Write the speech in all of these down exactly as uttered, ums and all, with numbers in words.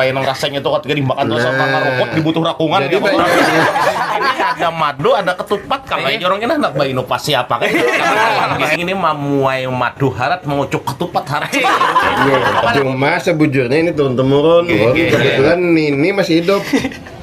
Painang rasanya tuh ketika dimakan tuh sama Nah. ngarokok dibutuh rakungan Jadi ya, banyak. Ini ada madu, ada ketupat, kalau Iya. aja orang ini hendak berinovasi apa kan? Ini mamuai madu harat, mengucuk ketupat harat. Iya. Cuma sebujurnya ini turun temurun. Iya, iya, iya. Kebetulan Nini masih hidup.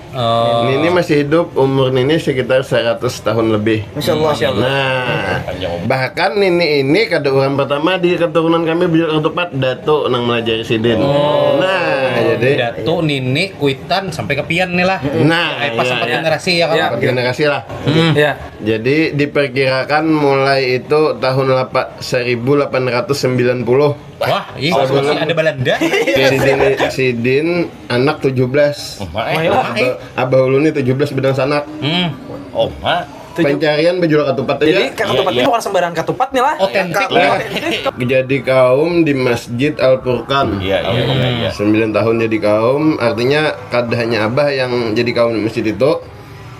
Oh. Nini masih hidup, umur Nini sekitar seratus tahun lebih. Masya Allah. Masya Allah. Nah, Panjang umur. bahkan Nini ini kada orang pertama di keturunan kami bujur ketupat, Datu nang melajari sidin. Oh. Nah, jadi Datu, Nini, Kuitan, sampai ke Pian nih lah. Nah, Eh, pas iya, empat iya. generasi ya, kalau Iya. Empat generasi lah. Hmm. Iya. Jadi diperkirakan mulai itu tahun lapa-, seribu lapan ratus sembilan puluh. Wah, ih, Sebelum masih ada Belanda. Sidin, sidin anak tujuh belas. Oh, eh. Abah, abah ulun ni tujuh belas bedangsanak. Hmm. Oh, ha. Tujuh- Pencarian bujur ketupat aja. Jadi, Iya, ketupat iya. ini bukan sembarang ketupat nih lah. Otentik. Iya, Nah, otentik. jadi kaum di Masjid Al Furqan. Iya, iya, iya, iya. Sembilan tahun jadi kaum, artinya kada hanya abah yang jadi kaum di masjid itu,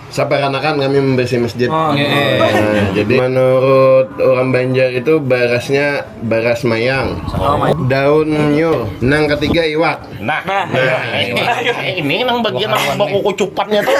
saparanakan kami membersih masjid. Oh, iya. Nah, jadi menurut orang Banjar itu barasnya baras mayang. Oh, mayang. Daun nyur. Nang ketiga iwak. Nah, Nah. nah, ini, ini nang bagian nang baku kucupannya tuh.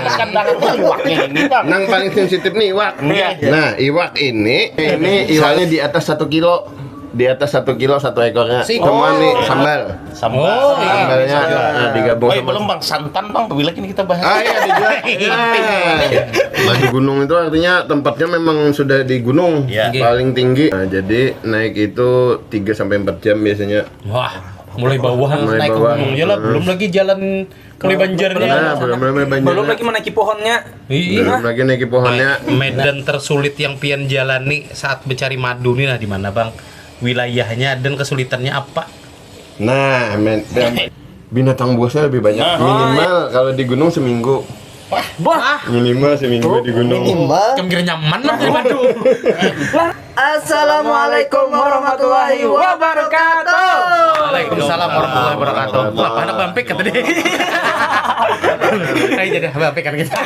Ikan darat tuh iwaknya ini, Bang. Nang paling sensitif nih iwak. Iya. Nah, iwak ini, ini iwaknya di atas satu kilo. Di atas satu kilo satu ekornya. Si- Semua nih Oh. sambal. Sambal. Oh, iya. Sambalnya, nah, digabung Oh, iya, sama belum, Bang. Santan, Bang. Bila ini kita bahas. Ah, iya, ada juga. Iya. Batu gunung itu artinya tempatnya memang sudah di gunung, Iya. paling tinggi. Nah, jadi naik itu tiga sampai empat jam biasanya. Wah, mulai bawah Mulai naik bawah. ke gunung. Iyalah, Hmm. belum lagi jalan mulai Banjarnya. Nah, belum, belum mulai Banjarnya. Belum lagi menaiki pohonnya. Iya. Belum lagi naiki pohonnya. Me-, medan tersulit yang pian jalani saat mencari madu nih, nah, di mana, Bang? Wilayahnya dan kesulitannya apa? Nah, men-, binatang buasnya lebih banyak. Nah. Minimal kalau di gunung seminggu. Wah. Minimal seminggu di gunung. Minimal. Kan kira nyaman lah di madu. Lah, Assalamualaikum warahmatullahi wabarakatuh. Waalaikumsalam warahmatullahi wabarakatuh. Wah, anak bampik kata dia. Ayo jadi bampik kan kita.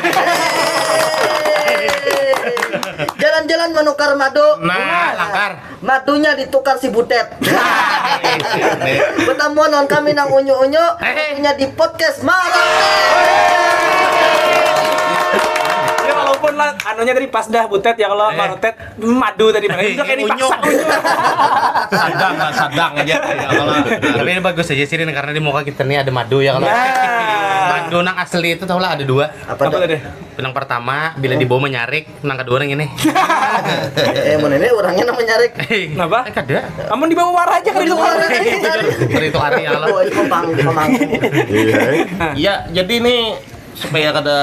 Jalan-jalan menukar madu. Nah, langkar. Madunya ditukar si Butet. Nah, ini. Bertamuan lawan kami nang unyu-unyu, Hehe. Madunya di podcast Marotet. Ya, walaupun lah, anunya tadi pas dah Butet ya, kalau Eh. Marotet, madu tadi, mana? Ini udah kayak Unyu. dipaksa. Sadang lah, sadang aja. Ya, kalau Tapi ini bagus aja sih, Din, karena di muka kita nih ada madu ya, kalau Nah. madu nang asli itu, tahu lah, ada dua. Apa Apa tuh? tadi? Nang pertama, bila dibawa menyarik, nang kedua nang ini. Eh, mun ini orangnya nang menyarik. Kenapa? Eh, kada. Amun dibawa wara aja kan Dibawa itu. wara aja, kan? Kada itu hari ya, kalau. Oh, itu pemang-, pemangku. Iya, eh. Ya, jadi ini supaya kada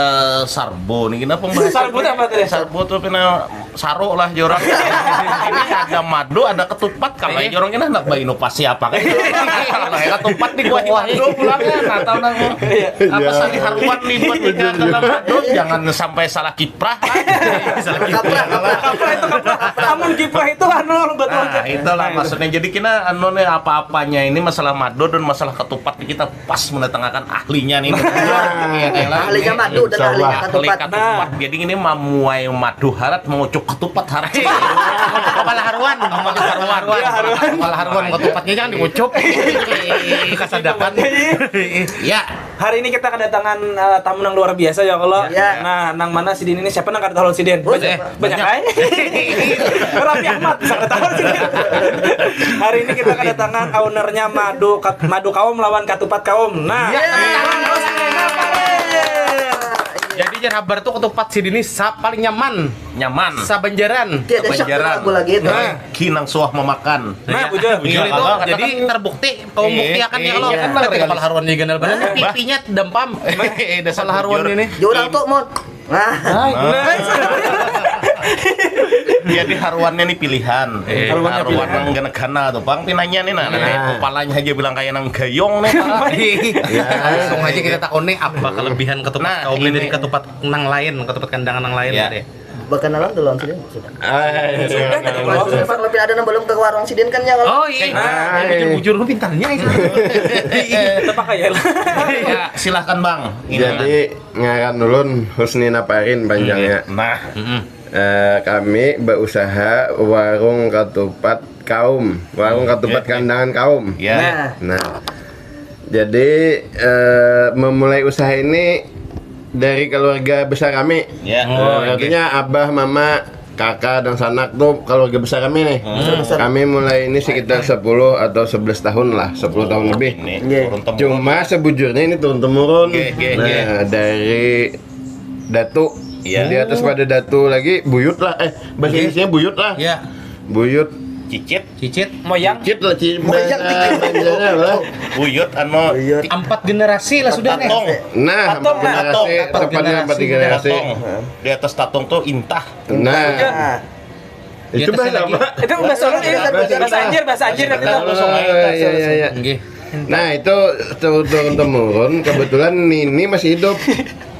sarbo nih, kenapa bahas Sarbo itu apa tadi? Sarbo tuh pina saru lah, jorang. Ini ada madu, ada ketupat, kalau Iya. jorang ini hendak berinovasi apa kan? Kalau ya ketupat di kuah madu pulangnya, nah, tahu nang Iya. apa Iya. sari haruan nih buat Iya, ikan iya. dalam madu, jangan sampai salah kiprah. Salah kiprah. Kaprah itu kaprah. Amun kiprah itu anu betul. Nah, itulah maksudnya. Jadi kita anu nih apa-apanya ini masalah madu dan masalah ketupat kita pas mendatangkan ahlinya nih. Iya, iya lah. Ahlinya madu dan Insya Allah. ahlinya Ahli ketupat. ketupat. Nah. Jadi ini mamuai madu harat, mengucuk ketupat harat. Kepala haruan, ngomong kepala haruan. Iya, haruan. Kepala haruan, ketupatnya jangan diucup. Kasadapan. Ya. Hari ini kita kedatangan, eh, tamu yang luar biasa ya, kalau. Ya. Nah, nang mana sidin ini, siapa nang kada tahu sidin? Oh, Banyak, siapa? banyak, Banyak. ay. Raffi Ahmad, bisa kada tahu sidin. Hari ini kita kedatangan ownernya Madu Kat-, Madu Kaum lawan Katupat Kaum. Nah, Ya. Jadi, jar habar tuh, ketupat sidin ini sa-, paling nyaman. Nyaman. Sabanjaran. Tiada syak Sabanjaran. lagu lagi itu. Nah. Ki nang suah memakan. Nah, Iya. bujur. Bujur, Iya, kalau itu, katakan jadi terbukti, pembukti Iya, akan ya, iya, kalau iya. Kan kepala haruan di ganal banar, Bah. pipinya dampam. Eh, dasar Kepala haruan bujur. ini. Di orang tuh, Mon. Nah. Nah. Jadi haruannya nih pilihan. Eh. Haruannya Haruan pilihan. nang gana-gana tuh, Bang. Pinanya nih, nah, nah, Nah. kepalanya aja bilang kayak nang gayong nih, Bang. Iya. Langsung aja kita takoni apa kelebihan ketupat Nah, kaum ini ini. dari ketupat nang lain, ketupat kandangan nang lain Ya. tadi. Berkenalan dulu lawan sidin, sudah. Ah, iya, iya, iya. Sudah, Mas, sudah, Pak, lebih ada nang belum ke warung sidin kan ya, kalau Oh, iya. Ah, Yang iya. bujur-bujur, lu pintarnya itu. Terpakai ya. Ya, silahkan, Bang. Ini, Jadi, ngaran ulun Husni Naparin panjangnya. Nah. Mm-mm. Eh, kami berusaha warung ketupat kaum, warung ketupat Oke. kandangan kaum. Ya. Nah. Nah. Jadi eh, memulai usaha ini dari keluarga besar kami. Ya. Eh, artinya abah, mama, kakak, dan sanak tuh keluarga besar kami nih. Kami mulai ini sekitar sepuluh atau sebelas tahun lah, sepuluh tahun lebih. Ini Nggih. Cuma sebujurnya ini turun temurun. Nggih, nggih, nah, nggih. Dari datu. Iya. Di atas pada datu lagi buyut lah. Eh, bahasa Inggrisnya buyut lah. Iya. Buyut. Cicit. Cicit. Moyang. Cicit lah, cicit. Moyang. Bahasa Banjarnya lah. Buyut anu. Buyut. Empat generasi lah sudah nih. Tatong. Nah, tatong, empat generasi, tatong. Tepatnya empat generasi. Tatong. Di atas tatong tuh intah. Nah. Nah. Itu bahasa apa? Itu bahasa Solo, ya? Bahasa Anjir, bahasa Anjir. Bahasa Solo. Oh, iya, iya, iya. Nggih. Nah, itu turun temurun, kebetulan Nini masih hidup.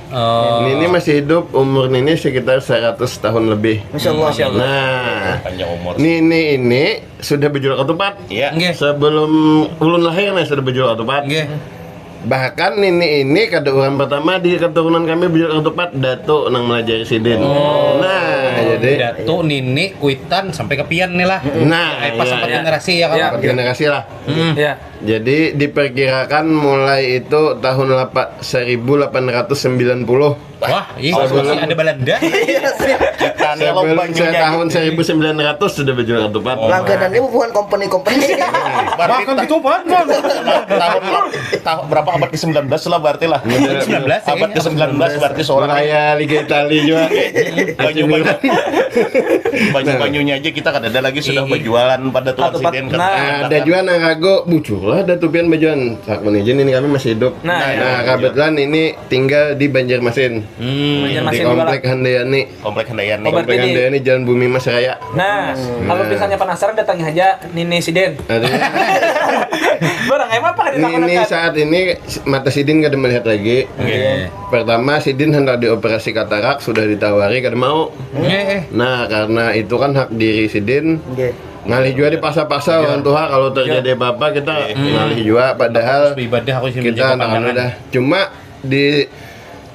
Oh. Nini masih hidup, umur Nini sekitar seratus tahun lebih. Masya Allah. Masya Allah. Nah, panjang umur. Nini ini sudah berjual ketupat. Iya. Nggih. Sebelum ulun lahir nih sudah berjual ketupat. Nggih. Bahkan Nini ini kada orang pertama di keturunan kami berjual ketupat, Datu nang melajari sidin. Oh. Nah, jadi Datu, Nini, Kuitan sampai ke pian nih lah. Nah, eh, pas iya, empat iya. Generasi ya kan? Iya. Empat generasi lah. Hmm. Iya. Jadi diperkirakan mulai itu tahun lapa-, seribu lapan ratus sembilan puluh. Wah, ih, sebelum, masih ada Belanda. Iya sih. Kita nih lo sebelum banyunya saya tahun seribu sembilan ratus sudah berjual ketupat. Oh, langganannya bukan company-company. Bahkan ta- ketupat, Bang. Tahun, tahun berapa, abad ke sembilan belas lah berarti lah. Sembilan belas, abad ke sembilan belas berarti seorang. Raya Liga Italia juga. Banyu, banyu. Banyu, nah, banyunya aja kita kada ada lagi sudah berjualan pada tuan sidin kan. Nah, ada juga nang ragu, bujur lah ada tupian bajuan. Sakuni aja nih, kami masih hidup. Nah, nah, kebetulan ini tinggal di Banjarmasin. Hmm. Di Komplek Handayani. Komplek Handayani. Oh, berarti Komplek di Handayani, Jalan Bumi Mas Raya. Nah, kalau misalnya penasaran, datangi aja Nini Sidin. Barang emang apa? Nini saat ini mata Sidin kada melihat lagi. Oke. Pertama, Sidin hendak dioperasi katarak, sudah ditawari, kada mau. Oke. Nah, karena itu kan hak diri Sidin. Oke. Ngalih juga dipaksa-paksa orang tua, kalau terjadi apa-apa kita ngalih juga, padahal kita anak dah. Cuma di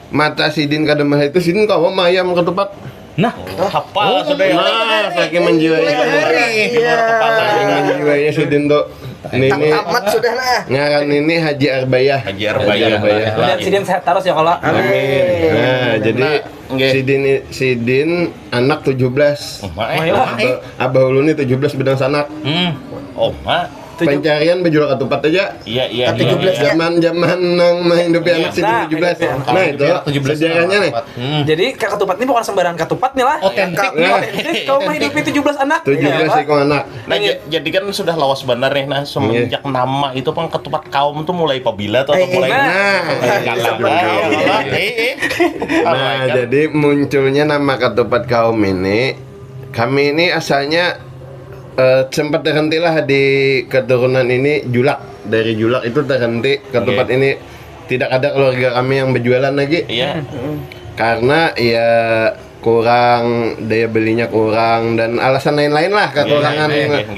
mata Sidin kada mah itu, Sidin kawa mayam ketupat. Nah, hafal sudah ya. Nah, saking menjiwai. Iya. Saking menjiwainya Sidin tuh. Ini, ini tamat sudah nah. Ngaran ini Haji Arbaya. Haji Arbaya. Haji Arbaya. Dan Sidin sehat terus ya kalau. Amin. Nah, jadi Sidin, Sidin anak tujuh belas. Abah, abah ulun nih tujuh belas bedang sanak. Hmm. Oh, mak. Pencarian bejual ketupat aja. Iya, iya. Tujuh belas ya. Zaman-zaman nang menghidupi anak sih tujuh belas. Nah, itu sejarahnya nih. Hmm. Jadi ketupat ini bukan sembarang ketupat nih lah. Otentik. Otentik. Kau menghidupi tujuh belas anak. Tujuh belas ikung anak. Nah, jadi kan sudah lawas benar nih. Nah, semenjak nama itu pang ketupat kaum tuh mulai pabila tuh atau mulai. Nah, jadi munculnya nama ketupat kaum ini, kami ini asalnya eh, sempat terhentilah di keturunan ini, Julak. Dari Julak itu terhenti, ketupat ini tidak ada keluarga kami yang berjualan lagi. Iya. Karena ya kurang, daya belinya kurang dan alasan lain-lain lah, kekurangan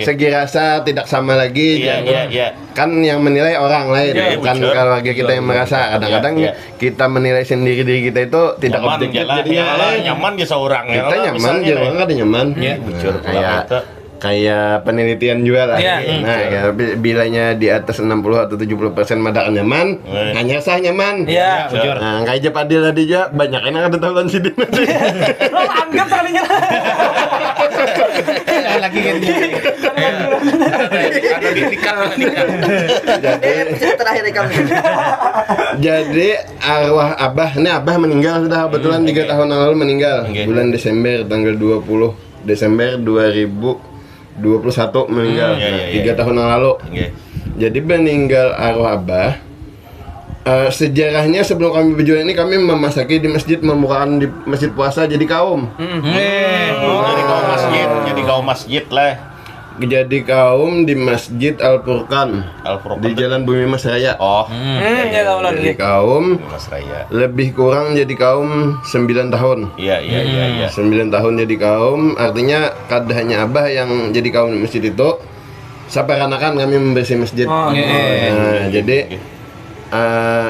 segi rasa tidak sama lagi. Iya, iya, iya. Kan yang menilai orang lain, bukan keluarga kita yang merasa. Kadang-kadang kita menilai sendiri diri kita itu tidak objektif jadinya. Nyaman ya seorang ya. Kita nyaman, dia orang kada nyaman. Iya, bujur. Kayak kayak penelitian juga lah. Iya. Nah, ya, bilanya di atas enam puluh atau tujuh puluh persen mada nyaman, hanya sah nyaman. Iya, bujur. Nah, kayak Jep Adil tadi juga banyak enak ada tahuan sidin. Lo anggap sekalinya. Lagi kan. Ada di nikah, nikah. Jadi terakhir kami. Jadi arwah abah, ini abah meninggal sudah kebetulan tiga tahun yang lalu meninggal. Bulan Desember tanggal dua puluh Desember dua ribu dua puluh satu meninggal. Hmm, iya, iya, iya. Tiga tahun yang lalu. Oke. Jadi meninggal arwah abah. Eh, sejarahnya sebelum kami berjualan ini kami memasaki di masjid, membukakan di masjid puasa jadi kaum. Hmm. Oh, jadi kaum masjid, jadi kaum masjid lah. Jadi kaum di Masjid Al Furqan. Al Furqan di Jalan Bumi Mas Raya. Oh. Hmm, ya, tahu lah. Jadi kaum Mas Raya. Lebih kurang jadi kaum sembilan tahun. Iya, iya, iya, iya. Sembilan tahun jadi kaum, artinya kada hanya abah yang jadi kaum di masjid itu, saparanakan kami membersih masjid. Oh, iya. Nah, jadi eh,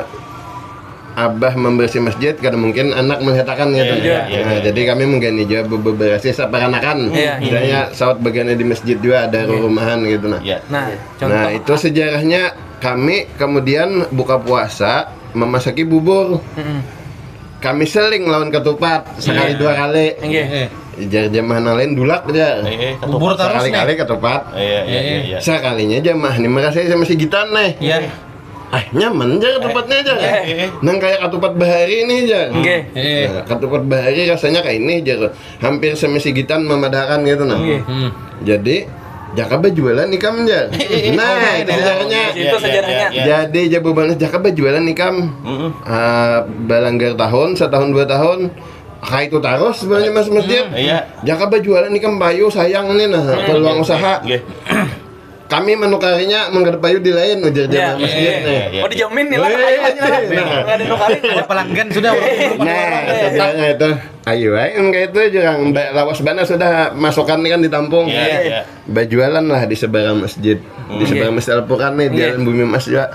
abah membersih masjid, kada mungkin anak melihatkan gitu. Iya, iya, iya. Nah, jadi kami menggani juga be-, bebersih saparanakan. Iya. Misalnya sawat begana di masjid juga ada rumahan gitu nah. Iya. Nah, contoh. Nah, itu sejarahnya Kami kemudian buka puasa memasaki bubur. Kami seling lawan ketupat sekali dua kali. Jar jamaah nang lain dulak jar. Bubur terus nih. Sekali-kali ketupat. Iya, iya, iya. Sekalinya jamaah ini merasa sama sigitan nih. Iya. Ah, nyaman jar ketupatnya jar. Nang kayak ketupat bahari nih jar. Nah, ketupat bahari rasanya kayak ini jar. Hampir semi sigitan memadakan gitu nah. Jadi jaka bajualan ikam jar. Nah, itu sejarahnya. Itu sejarahnya. Jadi jawabannya jaka bajualan ikam. Ah, balanggar tahun, setahun dua tahun. Kayak itu terus sebenarnya mas masjid. Jaka bajualan ikam payu sayang nih nah peluang usaha. Kami menukarinya menggadap payu di lain ujar jamaah masjid nih. Oh dijamin nih lah. Ada nukari. Ada pelanggan sudah. Nah, sejarahnya itu. Ayo, ayo, kayak itu jurang. Lawas bana sudah masukan nih kan ditampung. Bajualan lah di seberang masjid. Di seberang masjid Al-Quran nih, di jalan bumi emas juga.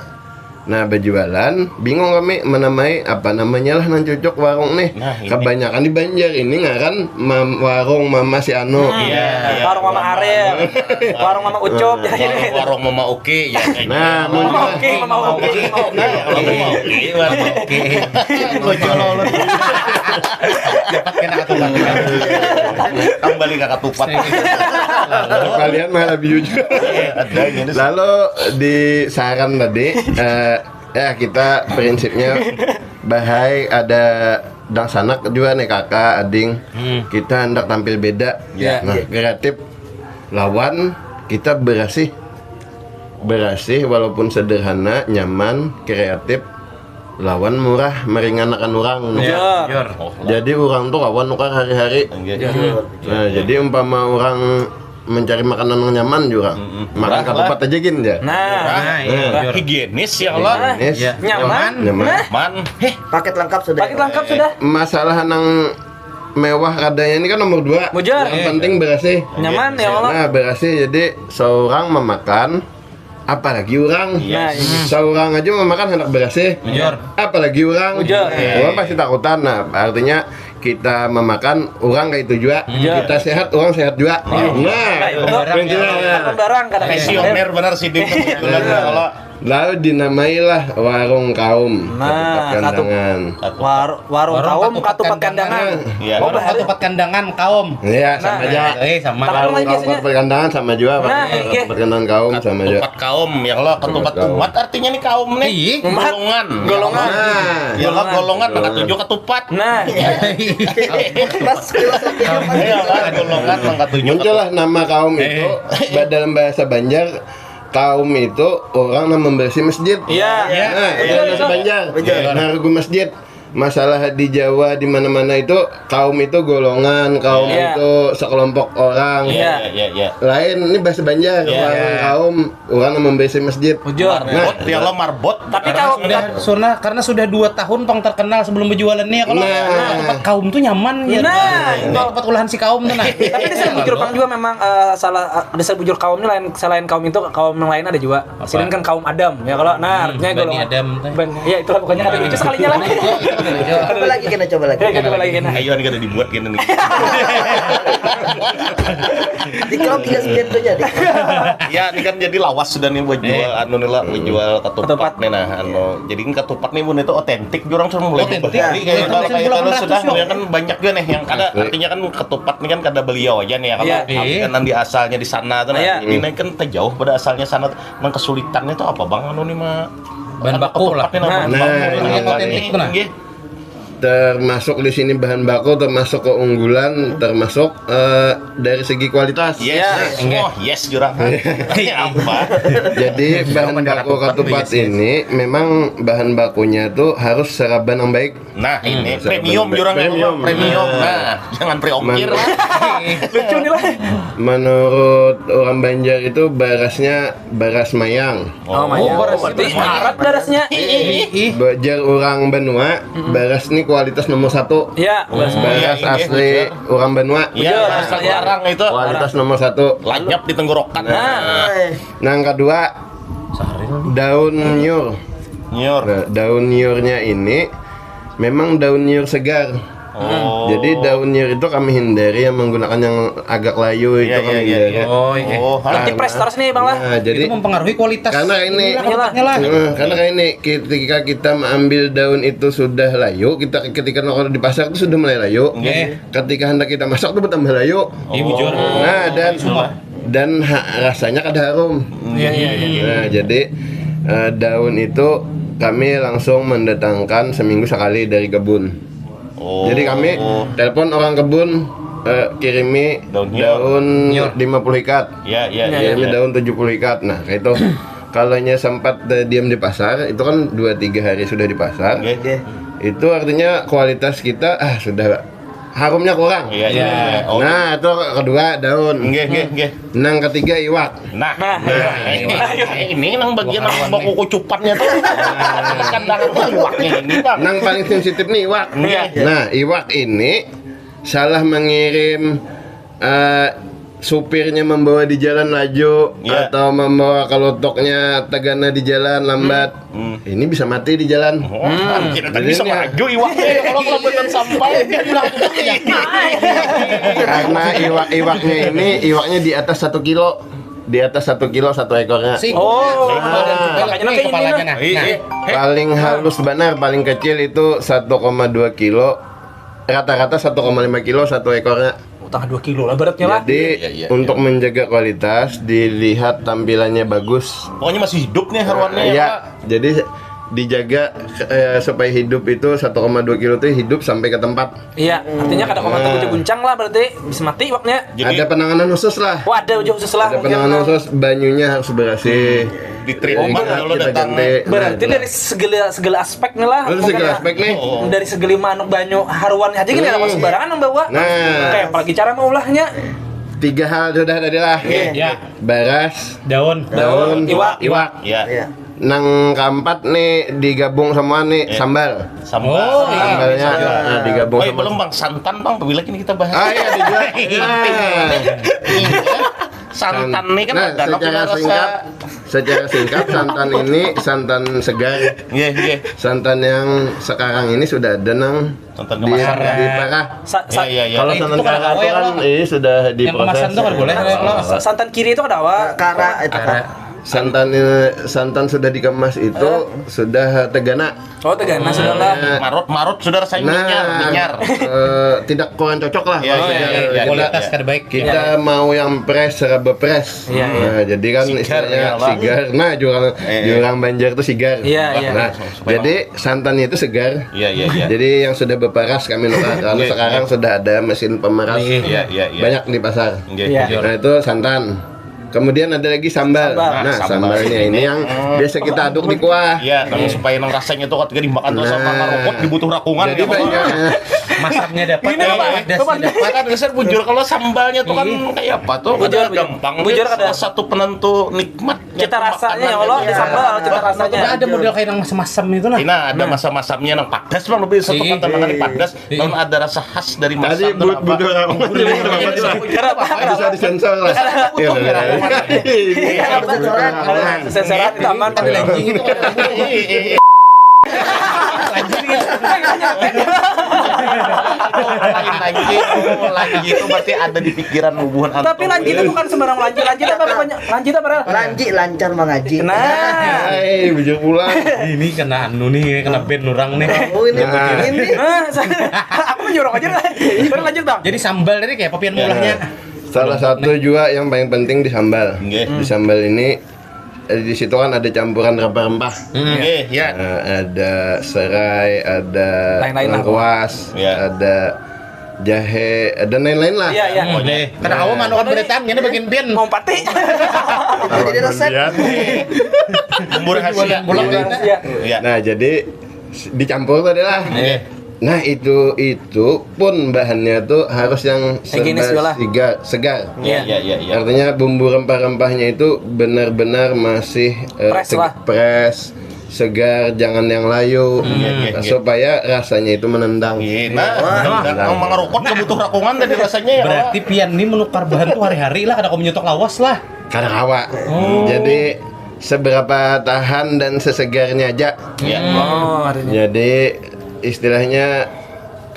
Nah, bajualan, bingung kami menamai apa namanya lah nang cocok warung nih. Kebanyakan di Banjar ini ngaran mam, warung mama si anu. Warung mama Arel. Warung mama Ucup jadi. Warung mama Uki ya. Nah, mama Uki, mama Uki. Mama Uki, warung Uki. Lucu loh lu. Dapat kena ketupat. Kembali ke ketupat. Kalian malah biu juga. Lalu di saran tadi, eh, ya kita prinsipnya bahai ada dangsanak juga nih kakak, ading. Kita hendak tampil beda. Nah, kreatif lawan kita berasih. Berasih walaupun sederhana, nyaman, kreatif, lawan murah meringankan orang. Jadi orang tuh kawan nukar hari-hari. Nah, jadi umpama orang mencari makanan yang nyaman juga. Makan ketupat aja gin ya. Nah, higienis ya Allah. Nyaman. Nyaman. Paket lengkap sudah. Paket lengkap sudah. Masalah nang mewah kadanya ini kan nomor dua. Yang penting berasih. Nyaman ya Allah. Nah, berasih jadi seorang memakan apalagi orang. Nah, seorang aja memakan hendak berasih. Apalagi orang. Orang pasti takutan. Nah, artinya kita memakan orang kayak itu juga. Kita sehat, orang sehat juga. Nah, barang kada. Visioner benar sih kalau Lalu dinamailah warung kaum nah, Katupat Kandangan. War, warung, warung kaum Katupat Kandangan. Ya. Oh, warung Katupat Kandangan kaum. Iya, sama nah, aja. Eh, sama. Warung Katupat Kandangan sama juga. Nah, iya. Katupat Kandangan kaum sama juga. Katupat kaum ya kalau Katupat umat artinya nih kaum nih. Iya. Golongan. Golongan. Nah, ya kalau golongan maka tujuh ketupat. Nah. Pas filosofi apa? Iya, golongan maka tujuh. Muncullah nama kaum itu dalam bahasa Banjar kaum itu orang nang membersi masjid. Iya. Nah, itu nang sepanjang. Nah, rugu masjid. Masalah di Jawa di mana-mana itu kaum itu golongan, kaum itu sekelompok orang. Iya, iya, iya. Lain ini bahasa Banjar, orang kaum orang nang membersi masjid. Marbot, ya lo marbot. Tapi kalau sudah karena sudah dua tahun pang terkenal sebelum berjualan nih ya kalau nah. Tempat kaum tuh nyaman ya. Nah, tempat olahan si kaum tuh nah. Tapi di Serbujur pang juga memang uh, salah uh, di Serbujur kaum ini lain selain kaum itu kaum yang lain ada juga. Sidin kan kaum Adam ya kalau nah artinya hmm, golongan Adam. Iya itulah pokoknya ada lucu sekalinya lah. Coba lagi kena coba lagi. Ya, coba lagi kena. Ayo ini kada dibuat kena nih. Di kalau tidak sebenarnya. Ya ini kan jadi lawas sudah nih buat jual anu nih lah buat jual ketupat nih nah anu. Jadi kan ketupat nih bun itu otentik jurang sudah mulai otentik. Kalau sudah kan banyak juga nih yang kada artinya kan ketupat nih kan kada beliau aja nih ya kalau kan di asalnya di sana tuh nah. Jadi naik kan terjauh pada asalnya sana tuh. Nang kesulitannya tuh apa bang anu nih ma bahan baku lah. Nah, nah, nah, nah, nah, nah, nah, nah, nah, nah, termasuk di sini bahan baku termasuk keunggulan termasuk uh, dari segi kualitas. Yes. Yes. Oh, yes jurang. Apa? Jadi bahan baku ketupat ini memang bahan bakunya tuh harus seraban yang baik. Nah, ini hmm, premium jurang premium. Premium. Nah, jangan preongkir. Lucu nih lah. Menurut orang Banjar itu berasnya beras mayang. Oh, oh, mayang. Beras itu syarat berasnya. Jar orang Banua, beras ini kualitas nomor satu. Ya, beras, beras oh, iya, asli iya, orang Banua. Iya, beras larang itu. Kualitas nomor satu. Lanyap di tenggorokan. Nah, nah yang kedua daun nyur. Nyur. Nah, daun nyurnya ini memang daun nyur segar. Jadi daun nyir itu kami hindari, yang menggunakan yang agak layu itu kami hindari. Oh, iya. Oh, anti press terus nih bang lah. Nah, jadi itu mempengaruhi kualitas. Karena ini, karena ini ketika kita mengambil daun itu sudah layu, kita ketika nongkrong di pasar itu sudah mulai layu. Okay. Ketika hendak kita masak tuh bertambah layu. Oh. Iya, bujur. Nah, dan Sumpah. Dan ha, rasanya kada harum. Iya, iya, iya. Nah, jadi uh, daun itu kami langsung mendatangkan seminggu sekali dari kebun. Oh. Jadi kami telepon orang kebun, uh, kirimi daun, daun lima puluh ikat. Iya, iya, iya. Kirimi daun tujuh puluh ikat. Nah, kayak itu. Kalau sempat diam di pasar, itu kan dua tiga hari sudah di pasar. Okay. Itu artinya kualitas kita ah sudah harumnya kurang. Iya, iya. Oh. Nah, itu kedua daun. Nggih, nggih, nggih. Nang ketiga iwak. Nah, nah, nah, ini nang bagian nang baku kucupannya tuh. Bukan nang iwaknya ini, Bang. Nang paling sensitif nih iwak. Iya. Nah, iwak ini salah mengirim uh, supirnya membawa di jalan laju ya. Atau membawa kelotoknya tegana di jalan lambat. Hmm. Hmm. Ini bisa mati di jalan. Oh, hmm. Tidak bisa maju iwaknya ya, kalau kelambatan sampai. Karena iwak-iwaknya ini iwaknya di atas satu kilo, di atas satu kilo satu ekornya. Oh, nah, nah, nah. Nah, paling halus benar, paling kecil itu satu koma dua kilo, rata-rata satu koma lima kilo satu ekornya. Utang dua kilo lah beratnya lah. Jadi ya, ya, ya, untuk ya. Menjaga kualitas dilihat tampilannya bagus. Pokoknya masih hidup nih haruannya. Iya. Ya, jadi dijaga eh, supaya hidup itu satu koma dua kilo itu hidup sampai ke tempat. Iya, artinya kada koma nah. Guncang lah berarti bisa mati waknya. Jadi, ada penanganan khusus lah. Wah, ada uji khusus lah. Ada penanganan khusus, banyunya harus bersih. Hmm. Di treatment oh, kalau kita datang. Ganti. Berarti nah, dari segala segala aspek nih lah. Dari segala aspek nih. Oh. Dari segala manuk banyu haruan aja gini hmm. Sembarangan membawa. Nah. Kayak apalagi cara mengulahnya. Tiga hal sudah tadi lah. Iya. Ya. Baras, daun, daun, iwak, iwak. Ya. Ya. Nang keempat nih digabung semua nih ya. Sambal. Sambal. Oh, iya. Sambalnya nah, digabung oh, iya, sama. Belum bang santan bang, bila ini kita bahas. Ah iya dijual. Nah. Santan nih kan nah, ada secara singkat, secara singkat santan ini santan segar. Iya, iya. Santan yang sekarang ini sudah ada nang santan kemasan. Di, di parah. Sa, sa, ya, ya, ya. Kalau eh, santan itu kan, kan eh, sudah diproses. Yang kemasan itu kan boleh. Santan kiri itu kan ada apa? Kara itu kara. Santan santan sudah dikemas itu eh. Sudah tegana. Oh, tegana sudah lah. Marut, marut sudah rasanya nah, minyar, minyar. Uh, tidak kurang cocok lah. Ya, ya, ya, ya, kualitas ya. Kada baik. Kita ya. Mau yang fresh, serba fresh. Ya, ya. Nah, jadi kan sigar, istilahnya ya, sigar. Nah, jurang eh, jurang Banjar itu sigar. Ya, ya. Nah, jadi santannya itu segar. Ya, ya, ya. Jadi yang sudah berparas kami nukarkan sekarang sudah ada mesin pemeras. Ya, ya, ya. Banyak di pasar. Ya, ya. Nah, itu santan. Kemudian ada lagi sambal. Sambal. Nah, nah sambalnya ini yang hmm. Biasa kita aduk di kuah. Iya, nah, supaya nang rasanya tuh ketika dimakan tuh nah, sama marokot dibutuh rakungan jadi ya. Banyak. Masamnya dapat, ini apa? Pedasnya dapat. Kan dasar bujur kalau sambalnya tuh kan kayak apa tuh? Bujur, gampang. Bujur ada salah satu penentu nikmat. Cita rasanya ya Allah di sambal, cita rasanya. Ada model kayak nang masam-masam itu nah. Ini ada masam-masamnya nang padas bang lebih satu kata nang padas. Lalu ada rasa khas dari masam. Tadi buat butuh orang bisa disensor lah. Iya, iya. Sensoran taman tapi lagi. Lagi itu berarti ada di pikiran hubungan. Tapi lagi itu bukan sembarang lagi, lagi itu apa banyak? Lanjut apa Rel? Lanji lancar mengaji. Nah. Hei, bujur pulang. Ini kena anu nih, kena band orang nih. Oh, ini nah. Ini. Nah, aku nyuruh aja. Terus lanjut, Bang. Jadi sambal tadi kayak papian ya. Mulahnya. Salah satu juga yang paling penting di sambal. Okay. Di sambal ini eh, di situ kan ada campuran rempah-rempah. Hmm. Okay, ya. Nah, ada serai, ada lengkuas, ya. Ada jahe dan lain-lain lah. Iya, iya. Oh, iya. Karena awam anu kan berataan ngene bagian pian. Mau pati. Jadi resep. Bumbu rahasia. Iya. Nah, jadi dicampur tadi lah. Iya. Nah, itu itu pun bahannya tuh harus yang segar, segar. Iya, iya, iya. Artinya bumbu rempah-rempahnya itu benar-benar masih eh, fresh. Segar, jangan yang layu. Iya, iya, iya. Supaya rasanya itu menendang. Iya, nah, menendang. Mengerukut kebutuh rakungan tadi rasanya ya. Berarti pian ini menukar bahan tuh hari-hari lah, kada kau menyetok lawas lah. Kada kawa. Oh. Jadi seberapa tahan dan sesegarnya aja. Iya. Oh, artinya. Jadi istilahnya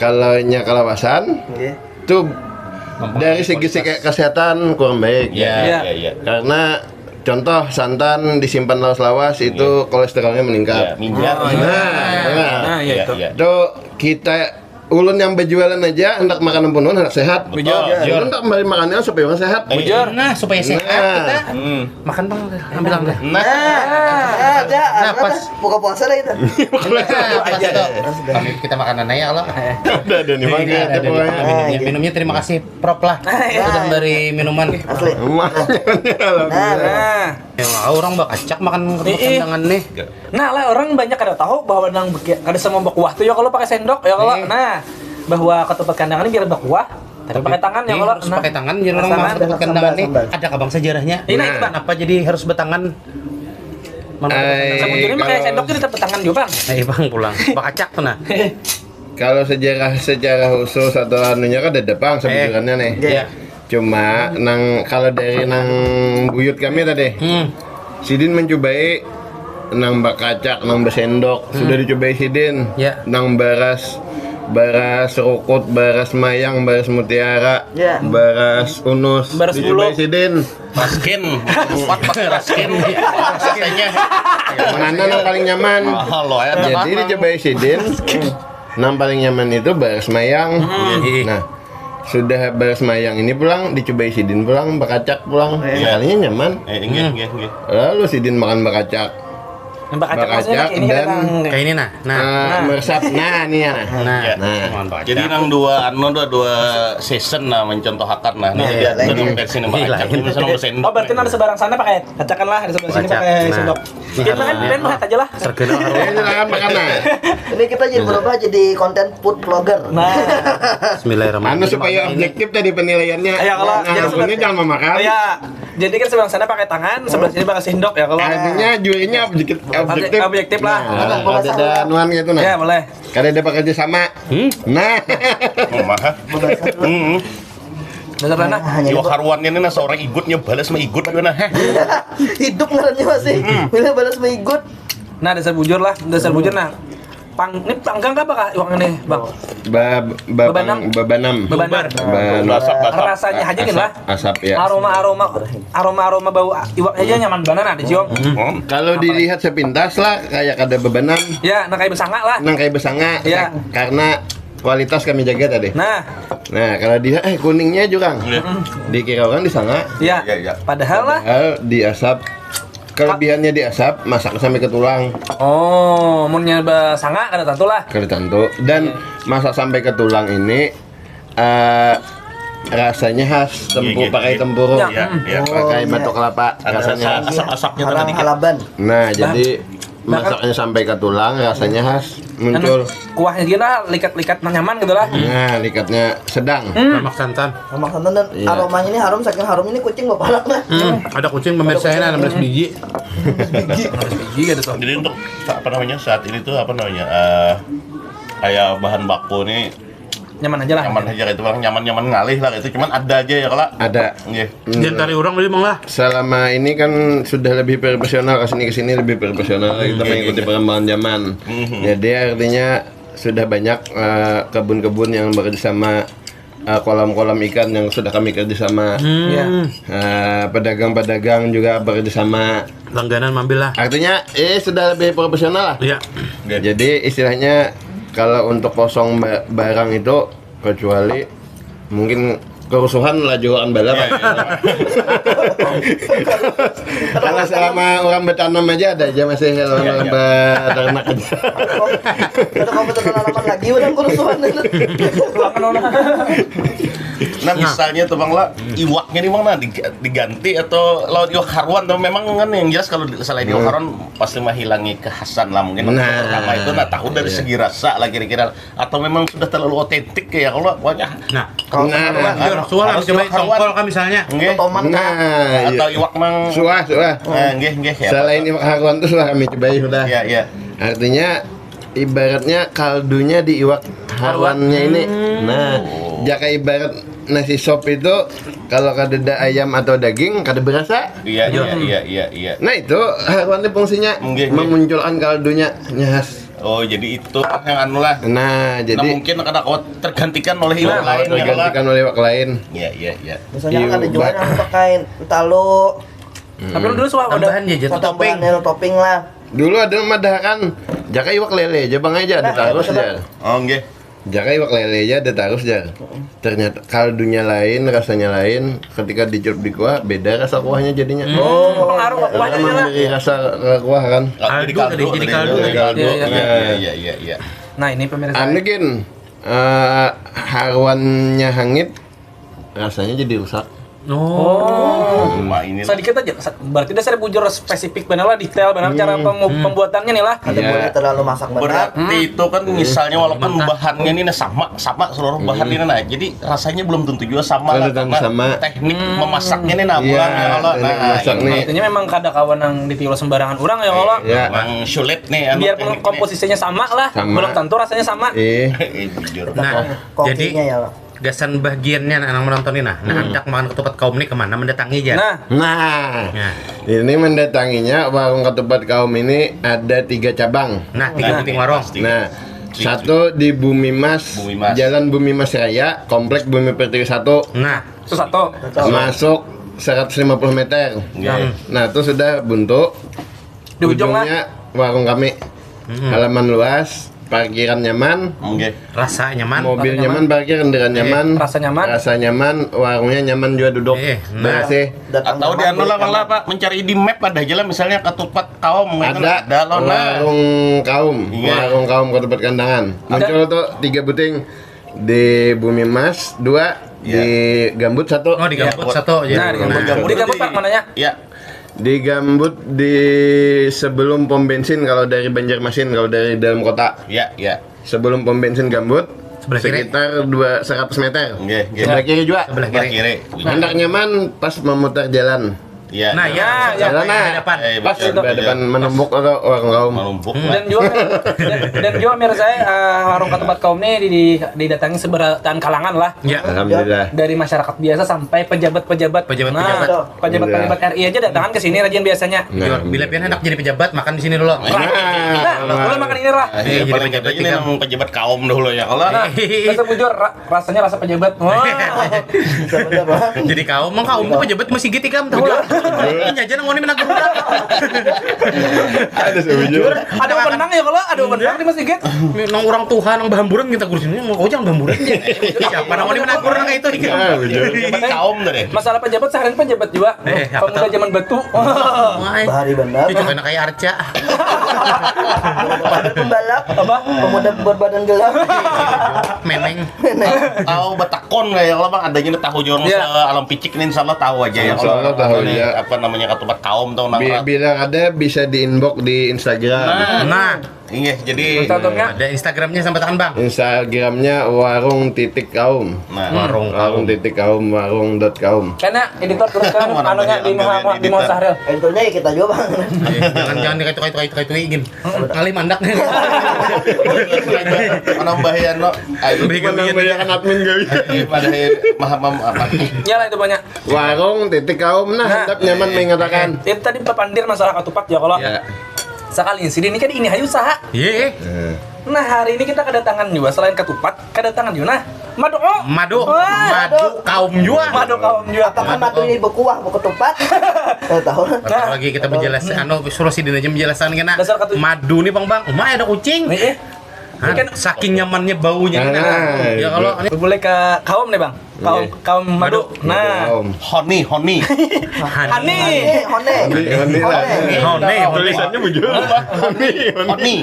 Kalau nya kalawasan, Nggih. Itu dari segi segi kesehatan kurang baik. Ya, Iya. ya, ya. Karena contoh santan disimpan lawas-lawas itu kolesterolnya Ya, meningkat. Minyak. Oh, iya. Nah, Nah, iya itu. Ya. Itu kita ulun yang berjualan aja hendak makan punun hendak sehat. Betul. Iya. Ulun tak memberi makannya supaya orang sehat. Bujur. Nah, supaya sehat Nah. kita Hmm. makan bang, ambil bang. Nah, Nah, ada Nah, pas. Buka puasa lah itu. Pas itu, kami kita makan aja kalau Udah ada nih, Bang. Ini ada, ada, Pokoknya. ada minumnya. Minumnya terima kasih Prop lah. Iya. Sudah beri minuman. Asli. Alhamdulillah. Nah, Ya, orang bakacak makan Ih, ih. Kandangan nih. Nah lah, orang banyak kada tahu bahwa nang beki- kada semua bekuah tuh ya kalau pakai sendok ya kalau. Nah, bahwa ketupat kandangan ini biar bekuah, tapi pakai tangan ya Iya, kalau. harus Nah, pakai tangan jadi orang pakai makan tangan. Ketupat kandangan nih. Ada kabang sejarahnya? Ini, nah, itu, Bang. Kenapa jadi harus betangan? Mana Eh, Sebujurnya pakai kalau- sendok kita tangan juga, Bang. Eh, bang pulang. Bakacak tuh nah. Kalau sejarah secara khusus atau anunya kan ada pang sebujurannya nih. Iya. Cuma nang kalau dari nang buyut kami tadi, Hmm. sidin mencubai nang bakacak, nang besendok, sudah dicubai sidin. Ya. Nang baras, baras rukut, baras mayang, baras mutiara, Ya. baras unus, Baras dicubai bulog. Sidin. Raskin. Empat pakai raskin. Rasanya. Mana nang paling nyaman? Mahal loh ya. Jadi dicubai sidin. Nang paling nyaman itu baras mayang. Iya. Nah, sudah baras mayang ini pulang dicubai sidin pulang bakacak pulang. Iya. Sekalinya nyaman. Eh, inggih, inggih, inggih. Lalu sidin makan bakacak. Yang bakacak maksudnya Bakacak kayak ini dan- kan. Kayak ini nah. Nah. Ah, meresap. Nah, ini ya. Nah. Nah. Iya. Nah. Mohon bakacak. Jadi nang dua anu dua, dua season nah mencontoh hakan nah. Ini Nah, jadi iya. ada nang versi nang Iya, bakacak, lain. Ini nang besendok. Oh, berarti nang di seberang sana pakai kacakan lah, di sebelah sini Bakacak. pakai Nah. sendok. Ini Kita kan harus main lihat aja lah. Terkenal. Ini silakan makan nah. Ini kita jadi berubah jadi konten food vlogger. Nah. Anu supaya objektif tadi penilaiannya. Ya, kalau Nah, jadi ampun, ini seperti- jangan memakan. Ya, jadi kan sebelah sana pakai tangan, sebelah sini pakai sendok ya kalau. Artinya jurinya objektif, Objek- objektif lah. Nah, ada ada anuan gitu nah. Ya, boleh. Kada ada bekerja sama. Nah. Oh, maha. Hmm. Dasar mana? Iwak haruannya ini nah seorang igutnya balas mah igut aduh nah. Heh. Hidup ngarannya masih. Bila balas maigut. Nah, dasar bujur lah, dasar bujur nah. Pang, ini panggang apa kah iwak ini, Bang? Ba, ba, Babanam. Babanam. Bebanar. Ba- Asap, asap. Rasanya aja gini lah. Asap ya. Aroma aroma aroma aroma bau iwak aja nyaman banget nah dicium. Hmm. Kalau dilihat sepintas lah kayak kada bebanam, Ya, nah kayak besanga lah. nang kayak besanga. Iya. Karena kualitas kami jaga tadi. Nah, Nah, kalau dia eh kuningnya juga. Iya. Dikira orang di sana. ya. Ya, ya. Padahal lah. Hal diasap kelebihannya diasap masak sampai ke tulang. Oh, munnya besanga kada tentu lah. Kada tentu dan masak sampai ke tulang ini eh rasanya khas tempu Iya, iya, pakai iya. tempurung. Ya. Iya, iya. Pakai batok kelapa Ada rasanya. asap-asapnya Orang tadi. Halaban. Nah, jadi masaknya sampai ke tulang rasanya khas muncul. Kuahnya juga lah, likat-likat nang nyaman gitu lah. Nah, likatnya sedang. Lemak santan. Lemak santan dan Iya. aromanya ini harum, saking harum ini kucing baparak dah. Hmm, ada kucing pemirsa ini enam belas biji. Biji gitu tuh. Jadi untuk apa namanya saat ini tuh apa namanya eh kayak bahan baku nih Nyaman aja lah. Nyaman aja gitu bang, nyaman-nyaman ngalih lah gitu, cuman ada aja ya kalau Ada. Nggih. Jangan cari orang tadi bang lah. Selama ini kan sudah lebih profesional, ke sini ke sini lebih profesional, kita Iya, mengikuti iya. perkembangan zaman. Mhm. Jadi artinya sudah banyak eh, kebun-kebun yang bekerja sama, eh, kolam-kolam ikan yang sudah kami kerja sama, Iya. eh, pedagang-pedagang juga bekerja sama. Langganan mampir lah. Artinya eh sudah lebih profesional lah. Iya. Jadi istilahnya kalau untuk kosong ba- barang itu kecuali mungkin kerusuhan lah juga kan bala. Kalau selama orang bertanam aja ada aja masih orang Iya, iya. berternak aja. Udah kamu tuh tanaman lagi udah kerusuhan. Nah misalnya tuh bang lah, iwaknya nih bang nah dig- diganti atau lawan iwak haruan tuh memang kan yang jelas kalau selain iwak haruan pasti menghilangi kekhasan lah mungkin. Nah. Pertama itu nah tahu dari Iya. Segi rasa lah kira-kira atau memang sudah terlalu otentik ya kalau pokoknya. Nah, Nah, jujur, suara Harus coba iwak haruan. tongkol kami misalnya. Nggih. Tomat nah, Nah, iya. atau iwak nang Suah, suah. Eh, nggih nggih ya. Selain iwak haruan tuh sudah kami cobai sudah. Iya iya. Artinya ibaratnya kaldunya di iwak haruannya ini. Nah, jaka ibarat nasi sop itu kalau kadada ayam atau daging kada berasa. Iya iya iya iya iya. Nah itu haruan itu fungsinya Nggih, nggih. memunculkan kaldunya nyahas. Oh, jadi itu yang anu lah. Nah, jadi Nah, mungkin kada kuat tergantikan oleh iwak Nah, lain ya lah. Tergantikan oleh iwak lain. Iya, iya, iya. Misalnya Iya, ada juga ba- yang pakai entalu Tapi lu dulu suah ada Tambahan aja, jatuh atau topping. Topping lah. Dulu ada madahakan jaka iwak lele aja bang aja ada Nah, tarus betul. Jar. Oh, nggih. Jaka iwak lele aja ada tarus Jar. Ternyata kaldunya lain, rasanya lain. Ketika dicelup di kuah, beda rasa kuahnya jadinya. Oh, pengaruh ke kuahnya Emang lah. Dari rasa ke kuah kan. Jadi Kaldu tadi, jadi kaldu. Jadi kaldu. Iya, iya. Iya, iya, iya, iya. Nah, ini pemirsa. Anu gin, eh, haruannya hangit, rasanya jadi rusak. Oh. Wah, ini Sedikit aja, sa- berarti dasar bujur spesifik benar lah, detail benar cara Hmm. pembu- pembuatannya nih lah. Kada Iya. Boleh terlalu masak benar. Berarti itu kan misalnya walaupun bahannya ini nah sama, sama seluruh bahan ini nah. Jadi rasanya belum tentu juga sama Kada lah, tentu karena sama. Teknik memasak ini nah Iya, bulan ya kalau teknik nah. memasak nih. Artinya memang kada kawan yang ditiulah sembarangan orang ya kalau. Ya. Memang sulit nih anu Biarpun teknik ini. Komposisinya sama lah, Sama. Belum tentu rasanya sama. Eh, Eh, bujur. Nah, Kokinya jadi ya lah. Gasan bagiannya anak menonton ini nah, nah handak makan ketupat kaum ini kemana mendatangi aja. Nah, Nah, ini mendatanginya warung ketupat kaum ini ada tiga cabang. nah tiga penting warung. Pasti. Nah, satu di Bumi Mas, Bumi Mas. Jalan Bumi Mas Raya, Komplek Bumi Pertiwi satu, Nah, itu satu. masuk seratus lima puluh meter. Nggih. Nah, itu sudah buntu. Di ujung lah. Ujungnya warung kami. Hmm. Halaman luas, parkiran nyaman, Nggih. Rasa nyaman. mobil Rasa nyaman, parkir kendaraan nyaman, Rasa nyaman. rasa nyaman, warungnya nyaman juga duduk. Eh, nah. Bersih. Datang Atau di nyaman, anu lah balik malah Pak, mencari di map ada aja lah misalnya ketupat kaum gitu. Ada Ada lo nah. Warung Kaum, Iya. Warung Kaum Ketupat Kandangan. Muncul tuh tiga buting di Bumi Mas, dua Iya. di Gambut satu. Oh, di Gambut Ya, satu aja. Nah, di Gambut. Gambut Di itu Gambut, Pak, mananya? Ya. Di Gambut di sebelum pom bensin kalau dari Banjarmasin, kalau dari dalam kota. Ya, ya. Sebelum pom bensin Gambut, Sebelah kiri. Sekitar dua seratus meter. Nggih, nggih. Sebelah kiri juga. Sebelah Sebelah kiri. Kiri. Handak nyaman pas memutar jalan. Ya. Nah, ya, Ya, sampai ya. Jalan, nah. hadapan. Eh, Pas betul, berhadapan betul. Menumbuk atau Warung Kaum. Menumbuk. Hmm. Dan juga dan, dan juga mirsa eh, warung ketupat kaum ini di, di- didatangi seberapa kalangan lah. Ya. Alhamdulillah. Dari masyarakat biasa sampai pejabat-pejabat. Pejabat-pejabat. Nah, pejabat-pejabat R I aja datangan ke sini rajin biasanya. Nah. Bila pian hendak jadi pejabat makan di sini dulu. Nah, boleh makan ini lah. Eh, jadi Paling pejabat tidak ini tiga. Nang pejabat kaum dulu ya kalau. Nah, rasa bujur, ra- rasanya rasa pejabat. Wah. Bisa benar, Bang. Jadi kaum, emang kaum tuh pejabat masih gitu ikam tahu lah. Ini aja nang ini menagur orang. Ada sebujur. Ada menang ya kalau ada menang di masjid. Nang orang tuha nang bahamburan kita kursi ini mau kau jangan bahamburan. Siapa nang ini menagur nang itu? Ah, bujur. Pejabat kaum tadi. Masalah pejabat seharian pejabat juga. Eh, apa Pemuda tahu? Zaman batu. Wah, Bahari benar. Itu kena kayak Arca. Pada pembalap. Apa? Pemuda berbadan gelap. Meneng. Tahu betakon kayak kalau bang adanya tahu jual Iya. alam picik ini insya Allah tahu aja ya. Insya Allah tahu, Ini ya. Apa namanya ketupat kaum tuh nang Bi- rat. Bila ada bisa di inbox di Instagram. Nah, Nah, iya jadi. Contohnya ada Instagramnya sampai tangan bang. Instagramnya warung titik kaum. Nah, Warung Warung titik kaum, warung dot kaum. karena editor terus kan Mana anunya banyak di Muhammad di editor. Muhammad Sahril. Intinya ya kita juga, Bang. Jangan jangan dikaitu kaitu kaitu kaitu gin. Ngalih mandak nih. Mana bahaya no. Ayo. Beri Mana gawian. Banyak admin gawi. Pada maha mem apa? Ya lah itu banyak. Warung titik kaum nah, Nah. Tetap nyaman mengatakan. Itu tadi papandir masalah ketupat ya kalau. Ya. Sekali sih ini kan ini hayu usaha. Iya. Eh, Nah, hari ini kita kedatangan juga selain ketupat, kedatangan juga nah madu. Madu. Wah, Madu kaum juga. Madu kaum juga. Apakah madu ini berkuah, berketupat? Saya tahu. Apalagi kita menjelaskan, anu suruh sidin aja menjelaskan kena. Dasar katu- Madu nih bang bang, umai ada kucing. Nih, eh. Hah? Kan saking nyamannya baunya nih. Ah, Ya kalau ini Boleh ke kaum nih, Bang. Kaum Iya. kaum madu. Nah. Kaum. Honi, honi. Hani. Hone. Honi, honi lah. Hone, hone. Tulisannya bujur. Honi, honi. Honi.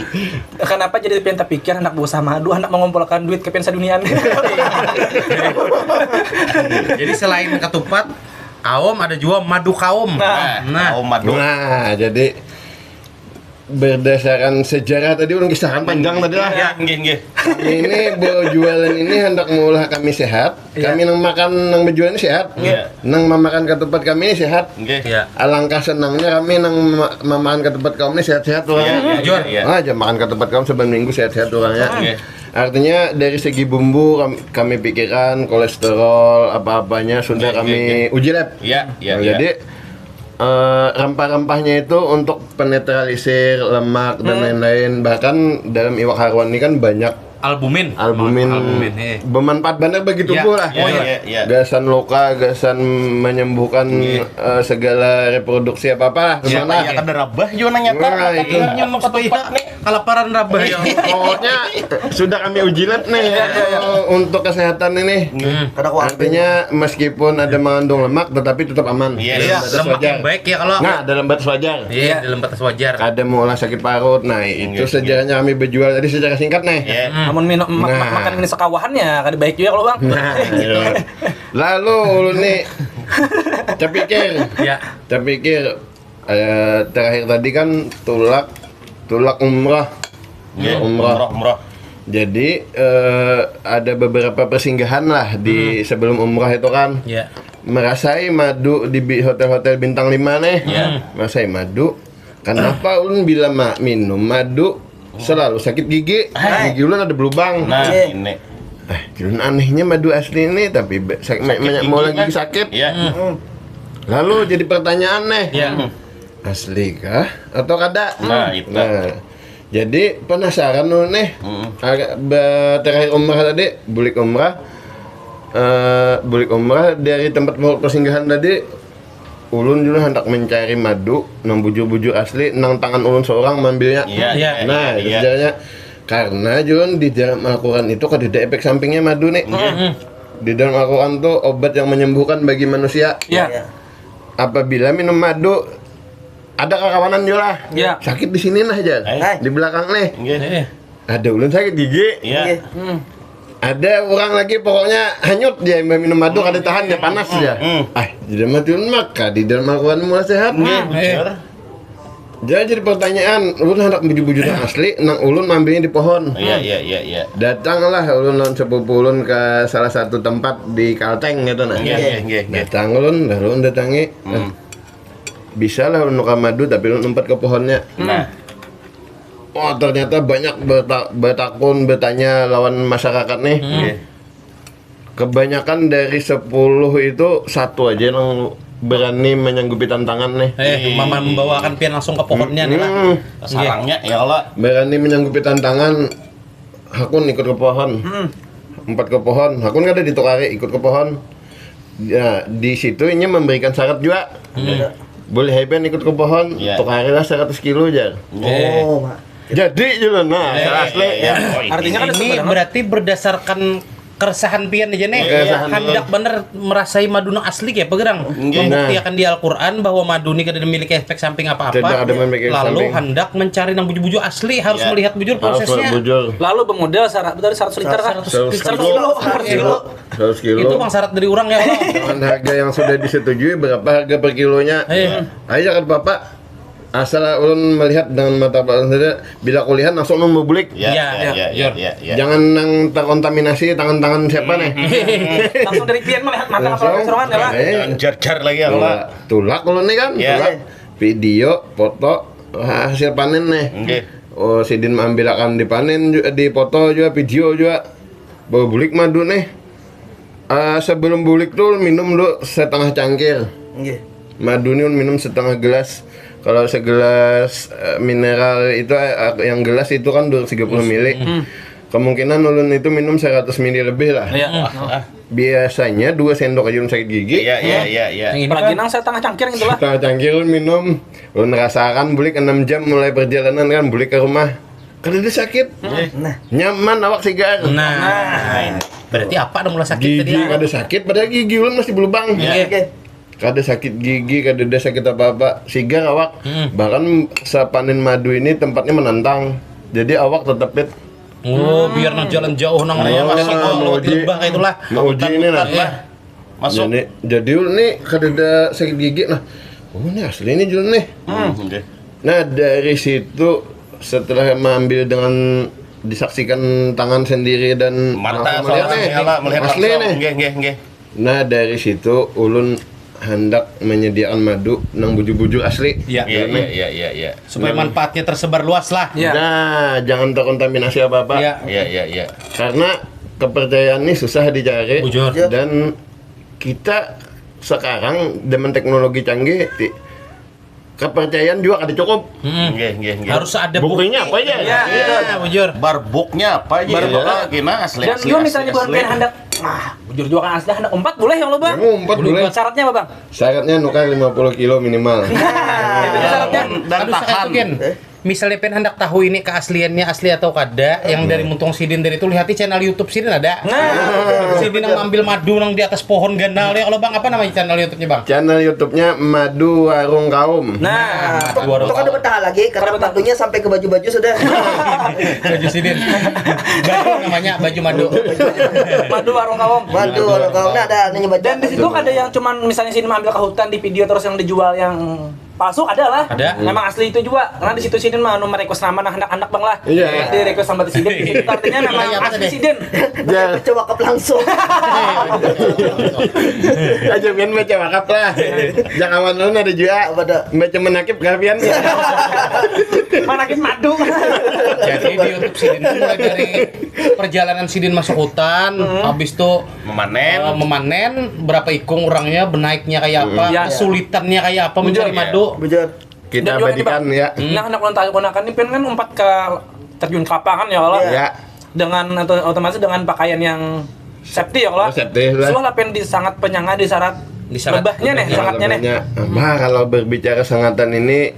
Kenapa jadi pengen terpikir anak berusaha madu, anak mengumpulkan duit ke pensa dunian? Jadi selain ketupat kaum ada juga madu kaum. Nah. Nah. Kaum madu. Nah, jadi berdasarkan sejarah tadi orang kisahkan panjang tadi lah. Ya. Nggih, nggih. Ini berjualan ini hendak mengolah kami sehat. Iya. Kami nang makan nang berjualan ini sehat. Iya. Nang memakan ketupat kami ini sehat. Nggih. Ya. Alangkah senangnya kami nang ma- memakan ketupat kaum ini sehat-sehat tuh. Iya, iya, Jujur. iya. Ah, aja makan ketupat kaum sebulan minggu sehat-sehat tuh orangnya. Oke. Artinya dari segi bumbu kam- kami pikiran kolesterol apa-apanya sudah Iya, kami iya, iya. uji lab. Iya, iya, Nah, iya. Jadi Eh, rempah-rempahnya itu untuk penetralisir lemak dan lain-lain. Bahkan dalam iwak haruan ini kan banyak Albumin. albumin, Albumin, eh. Bermanfaat banget bagi Ya. tubuh lah. Oh, iya. Iya, iya. Gasan luka, gasan menyembuhkan eh, segala reproduksi apa-apa lah. Siapa Gimana? Ya kada rabah juga nanya Nah, itu. Nyum supaya kalaparan rabah ya. Pokoknya sudah kami uji lab nih eh, untuk kesehatan ini. Kada kuat. Artinya meskipun ada mengandung lemak tetapi tetap aman. Iya. Iya, Batas lemak wajar. Yang baik ya kalau Nah, dalam batas wajar. Iya, dalam batas wajar. Kada mau lah sakit parut. Nah, itu sejarahnya kami berjual tadi secara singkat nih. Iya. Namun minum mak- Nah. makan ini sekawahan ya kada baik juga kalau bang. Nah, iya. Lalu ulun nih terpikir, Ya. terpikir eh, terakhir tadi kan tulak, tulak umrah. Iya, Umrah. Umroh, umroh. Jadi eh, ada beberapa persinggahan lah di sebelum umrah itu kan. Ya. Merasai madu di bi- hotel-hotel bintang lima nih. Ya. Merasai madu. Kenapa ulun bila ma- minum madu selalu sakit gigi? Gigi ulun ada belubang. Nah, Iya. ini. Eh, ulun anehnya madu asli ini tapi be- sak- ma- ma- mau gigi lagi kan? Sakit. Ya. Lalu jadi pertanyaan nih. Ya. Asli kah atau kada? Nah, itu. Nah, jadi penasaran ulun nih. Mm-mm. Agak be- terakhir umrah tadi, bulik umrah. Eh, bulik umrah dari tempat persinggahan tadi ulun dulu hendak mencari madu nang bujur-bujur asli nang tangan ulun seorang mambilnya. Iya, Iya. iya, Nah, iya, iya. Sejarahnya karena Jun di dalam Al-Quran itu kada ada efek sampingnya madu nih. Di dalam Al-Quran tuh obat yang menyembuhkan bagi manusia. Ya. Apabila minum madu ada kakawanan juga lah. Ya. Sakit di sini nah aja. Eh. Di belakang nih. Nggih. Eh, Ada ulun sakit gigi. Iya. Hmm. Ada orang lagi pokoknya hanyut dia minum madu kada tahan dia panas dia. Hmm. Ah, jadi mati ulun maka di dalam Al-Quran mulai sehat. Nggih, bujur. Jadi jadi pertanyaan, ulun hendak bujur-bujur yang asli, nang ulun mambilnya di pohon. Iya, iya, iya, iya. Datanglah ulun lawan sepupu ulun ke salah satu tempat di Kalteng gitu nah. Nggih, nggih, nggih, nggih. Datang ulun, lalu ulun datangi. Hmm. Bisa lah ulun nukar madu tapi ulun umpat ke pohonnya. Nah. Oh, ternyata banyak berta- bertakun, bertanya lawan masyarakat nih. Nggih. Kebanyakan dari sepuluh itu satu aja yang berani menyanggupi tantangan nih. Eh, mama membawakan pian langsung ke pohonnya nih lah. Hmm, Sarangnya ya Allah. Berani menyanggupi tantangan, hakun ikut ke pohon. Empat ke pohon, hakun kada ditukari ikut ke pohon. Ya, di situ inya memberikan syarat juga. Boleh hai pian ikut ke pohon, Ya. tukarilah seratus kilo jar. Oh, Mak. Jadi dulu nah, Iya, asli. iya, iya. Oh, Artinya kan Ini sebenarnya berarti berdasarkan keresahan pian aja nih. Keresahan Hendak bener merasai madu nang asli kayak apa gerang? Nggih. Membuktiakan di Al-Quran bahwa madu ini kada memiliki efek samping apa-apa. Tidak ada memiliki efek Lalu samping. Hendak mencari nang bujur-bujur asli harus Ya. melihat bujur Harus prosesnya. Bujur. Lalu bermodal syarat betul seratus liter kah? Seratus Seratus Seratus kilo. kilo. Seratus kilo. Seratus kilo. Itu bang syarat dari orang ya. Dengan harga yang sudah disetujui berapa harga per kilonya? Iya. Ayo kan bapak. Asal ulun melihat dengan mata kepala ulun saja, bila kulihat langsung ulun mau bulik. Ya, Ya, ya, ya, ya. ya, ya. Jangan nang terkontaminasi tangan-tangan siapa nih. Langsung dari pian melihat mata Langsung. kepala serangan ya, Pak. Eh, Jangan jar-jar lagi ya Tulak, Allah. Tulak ulun nih kan. Ya. Tulak. Video, foto, hasil panen nih. Nggih. Oh, sidin mengambil akan dipanen juga, di foto juga, video juga. Bawa bulik madu nih. Ah, sebelum bulik tuh minum dulu setengah cangkir. Nggih. Madu nih minum setengah gelas. Kalau segelas eh, mineral itu eh, yang gelas itu kan dua ratus tiga puluh mili. Kemungkinan ulun itu minum seratus mili lebih lah. Iya. Biasanya dua sendok aja ulun sakit gigi. Iya, iya, iya, iya. Yang ini Apalagi kan nang setengah cangkir gitu lah. Setengah cangkir ulun minum. Ulun rasakan bulik enam jam mulai perjalanan kan bulik ke rumah. Kada ada sakit. Nah, Nyaman awak sigar. Nah, berarti apa dong mulai sakit tadi? Gigi Ah? kada sakit padahal gigi ulun masih belubang. Iya. oke. Kada sakit gigi, kada ada sakit apa-apa. Sigar awak. Hmm. Bahkan sepanen madu ini tempatnya menantang. Jadi awak tetap fit. Oh, biar nang jalan jauh nang raya Oh, masih mau mau uji. lebah kayak itulah. Mau uji ini nah. Iya. Masuk. Jadi, jadi ini kada ada sakit gigi nah. Oh, ini asli nih Jun nih. Hmm, nggih. Nah, dari situ setelah mengambil dengan disaksikan tangan sendiri dan Mata langsung melihat soalnya nih. nyala melihat Asli langsung. Nih. Nggih, nggih, nggih. Nah, dari situ ulun hendak menyediakan madu nang bujur-bujur asli. Iya. Iya, iya, iya, iya, iya. Supaya manfaatnya tersebar luas lah. Iya. Nah, jangan terkontaminasi apa-apa. Iya. Iya, iya, iya. Karena kepercayaan ini susah dicari Bujur. Dan kita sekarang dengan teknologi canggih ti- kepercayaan juga kada cukup. Hmm. Nggih, nggih, nggih. Harus ada Buktinya apa aja? Iya, iya, bujur. Barbuknya apa aja? Barbuk. Ya, kena asli Dan asli. juga Asli, misalnya bukan asli. pengen hendak, ah, bujur juga kan asli hendak umpat boleh ya lo bang. Ngumpet boleh. Syaratnya apa bang? Syaratnya nukar lima puluh kilo minimal. Itu syaratnya. Dan Aduh, tahan. sakit, Gen. Misalnya pengen hendak tahu ini keasliannya asli atau kada, yang dari muntung sidin dari itu lihat di channel YouTube sidin ada. Nah, Sidin yang ambil madu nang di atas pohon ganal ya kalau bang, apa namanya channel YouTube-nya bang? Channel YouTube-nya Madu Warung Kaum. nah. Warung Tuh kada betah lagi karena madunya sampai ke baju-baju sudah. Baju sidin. Baju namanya baju madu. Madu warung kaum. Waduh, kalau kau nggak ada anunya baju. Dan di situ ada yang cuman misalnya sini ambil ke hutan di video terus yang dijual yang palsu ada lah. Ada. Memang asli itu juga. Karena di situ sini mah anu merequest nama anak-anak bang lah. Iya. Di request sama sidin. Itu artinya memang Iya, apa asli tadi? Sidin. Ya, Cewek langsung. aja pian baca wakaf lah. Jangan lawan ada juga. Apa dah? Baca menakib kah pian? Manakin madu. Jadi di YouTube sidin itu mulai dari perjalanan sidin masuk hutan, habis itu Memanen. eh, memanen, berapa ikung orangnya, benaiknya kayak apa, Iya. Kesulitannya kayak apa mencari Iya. Madu. Bujur. Kita Dan juga abadikan nih, ya. Nah, anak ulun tahu gunakan ini kan kan umpat ke terjun ke lapangan ya kalau Ya. dengan atau otomatis dengan pakaian yang safety ya kalau Oh, safety lah. Suah lah pen di sangat penyanga di syarat Di syarat lebahnya nih lebahnya. sangatnya nih. Nah, kalau berbicara sengatan ini,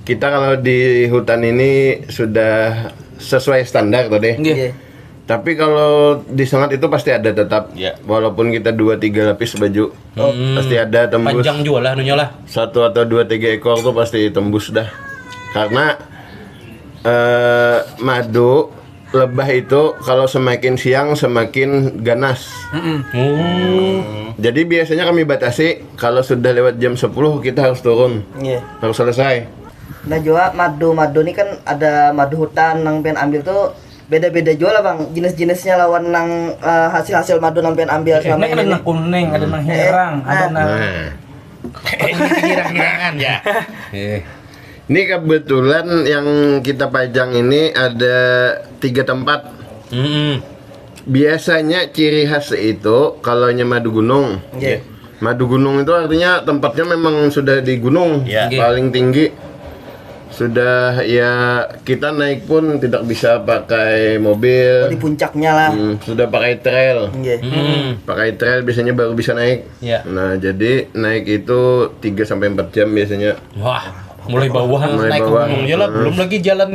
kita kalau di hutan ini sudah sesuai standar tadi. Nggih. Iya. Tapi kalau di sengat itu pasti ada tetap. Ya. Walaupun kita dua tiga lapis baju, pasti ada tembus. Panjang juga lah anunya lah. Satu atau dua tiga ekor tuh pasti tembus dah. Karena eh, madu lebah itu kalau semakin siang semakin ganas. Hmm. Jadi biasanya kami batasi kalau sudah lewat jam sepuluh kita harus turun. Iya. Harus selesai. Nah juga madu-madu nih kan ada madu hutan nang pian ambil tuh beda-beda juga lah bang jenis-jenisnya lawan nang eh, hasil-hasil madu nang pian ambil selama Ini ada ini. nang kuning, ada nang hirang, ada nang Nah, Hirang-hirangan ya. Eh. Ini kebetulan yang kita pajang ini ada tiga tempat. Mm-mm. Biasanya ciri khas itu kalau madu gunung. Iya. Madu gunung itu artinya tempatnya memang sudah di gunung, Ya. paling tinggi. Sudah ya kita naik pun tidak bisa pakai mobil. Di puncaknya lah. Hmm, sudah pakai trail. Iya. Mm-mm. Pakai trail biasanya baru bisa naik. Ya. Nah, jadi naik itu tiga sampai empat jam biasanya. Wah, mulai bawah Mulai naik bawah. ke gunung ya lah, belum lagi jalan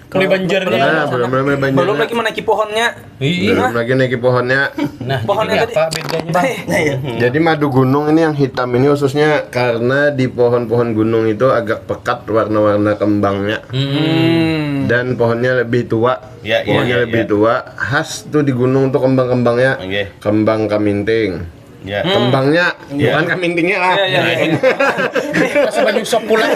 mulai banjarnya. Nah, belum mulai banjir. Belum lagi menaiki pohonnya. Iya. Belum lagi naiki pohonnya. Nah, Pohonnya jadi tadi. Apa bedanya? Nah, iya. Jadi madu gunung ini yang hitam ini khususnya karena di pohon-pohon gunung itu agak pekat warna-warna kembangnya Hmm. dan pohonnya lebih tua. Ya, iya, Pohonnya iya, lebih iya. tua, khas tuh di gunung tuh kembang-kembangnya. Oke. Kembang kaminting. Ya. Kembangnya Iya. bukan kamintingnya lah. Iya, iya, iya. Pas banyu sop pulang.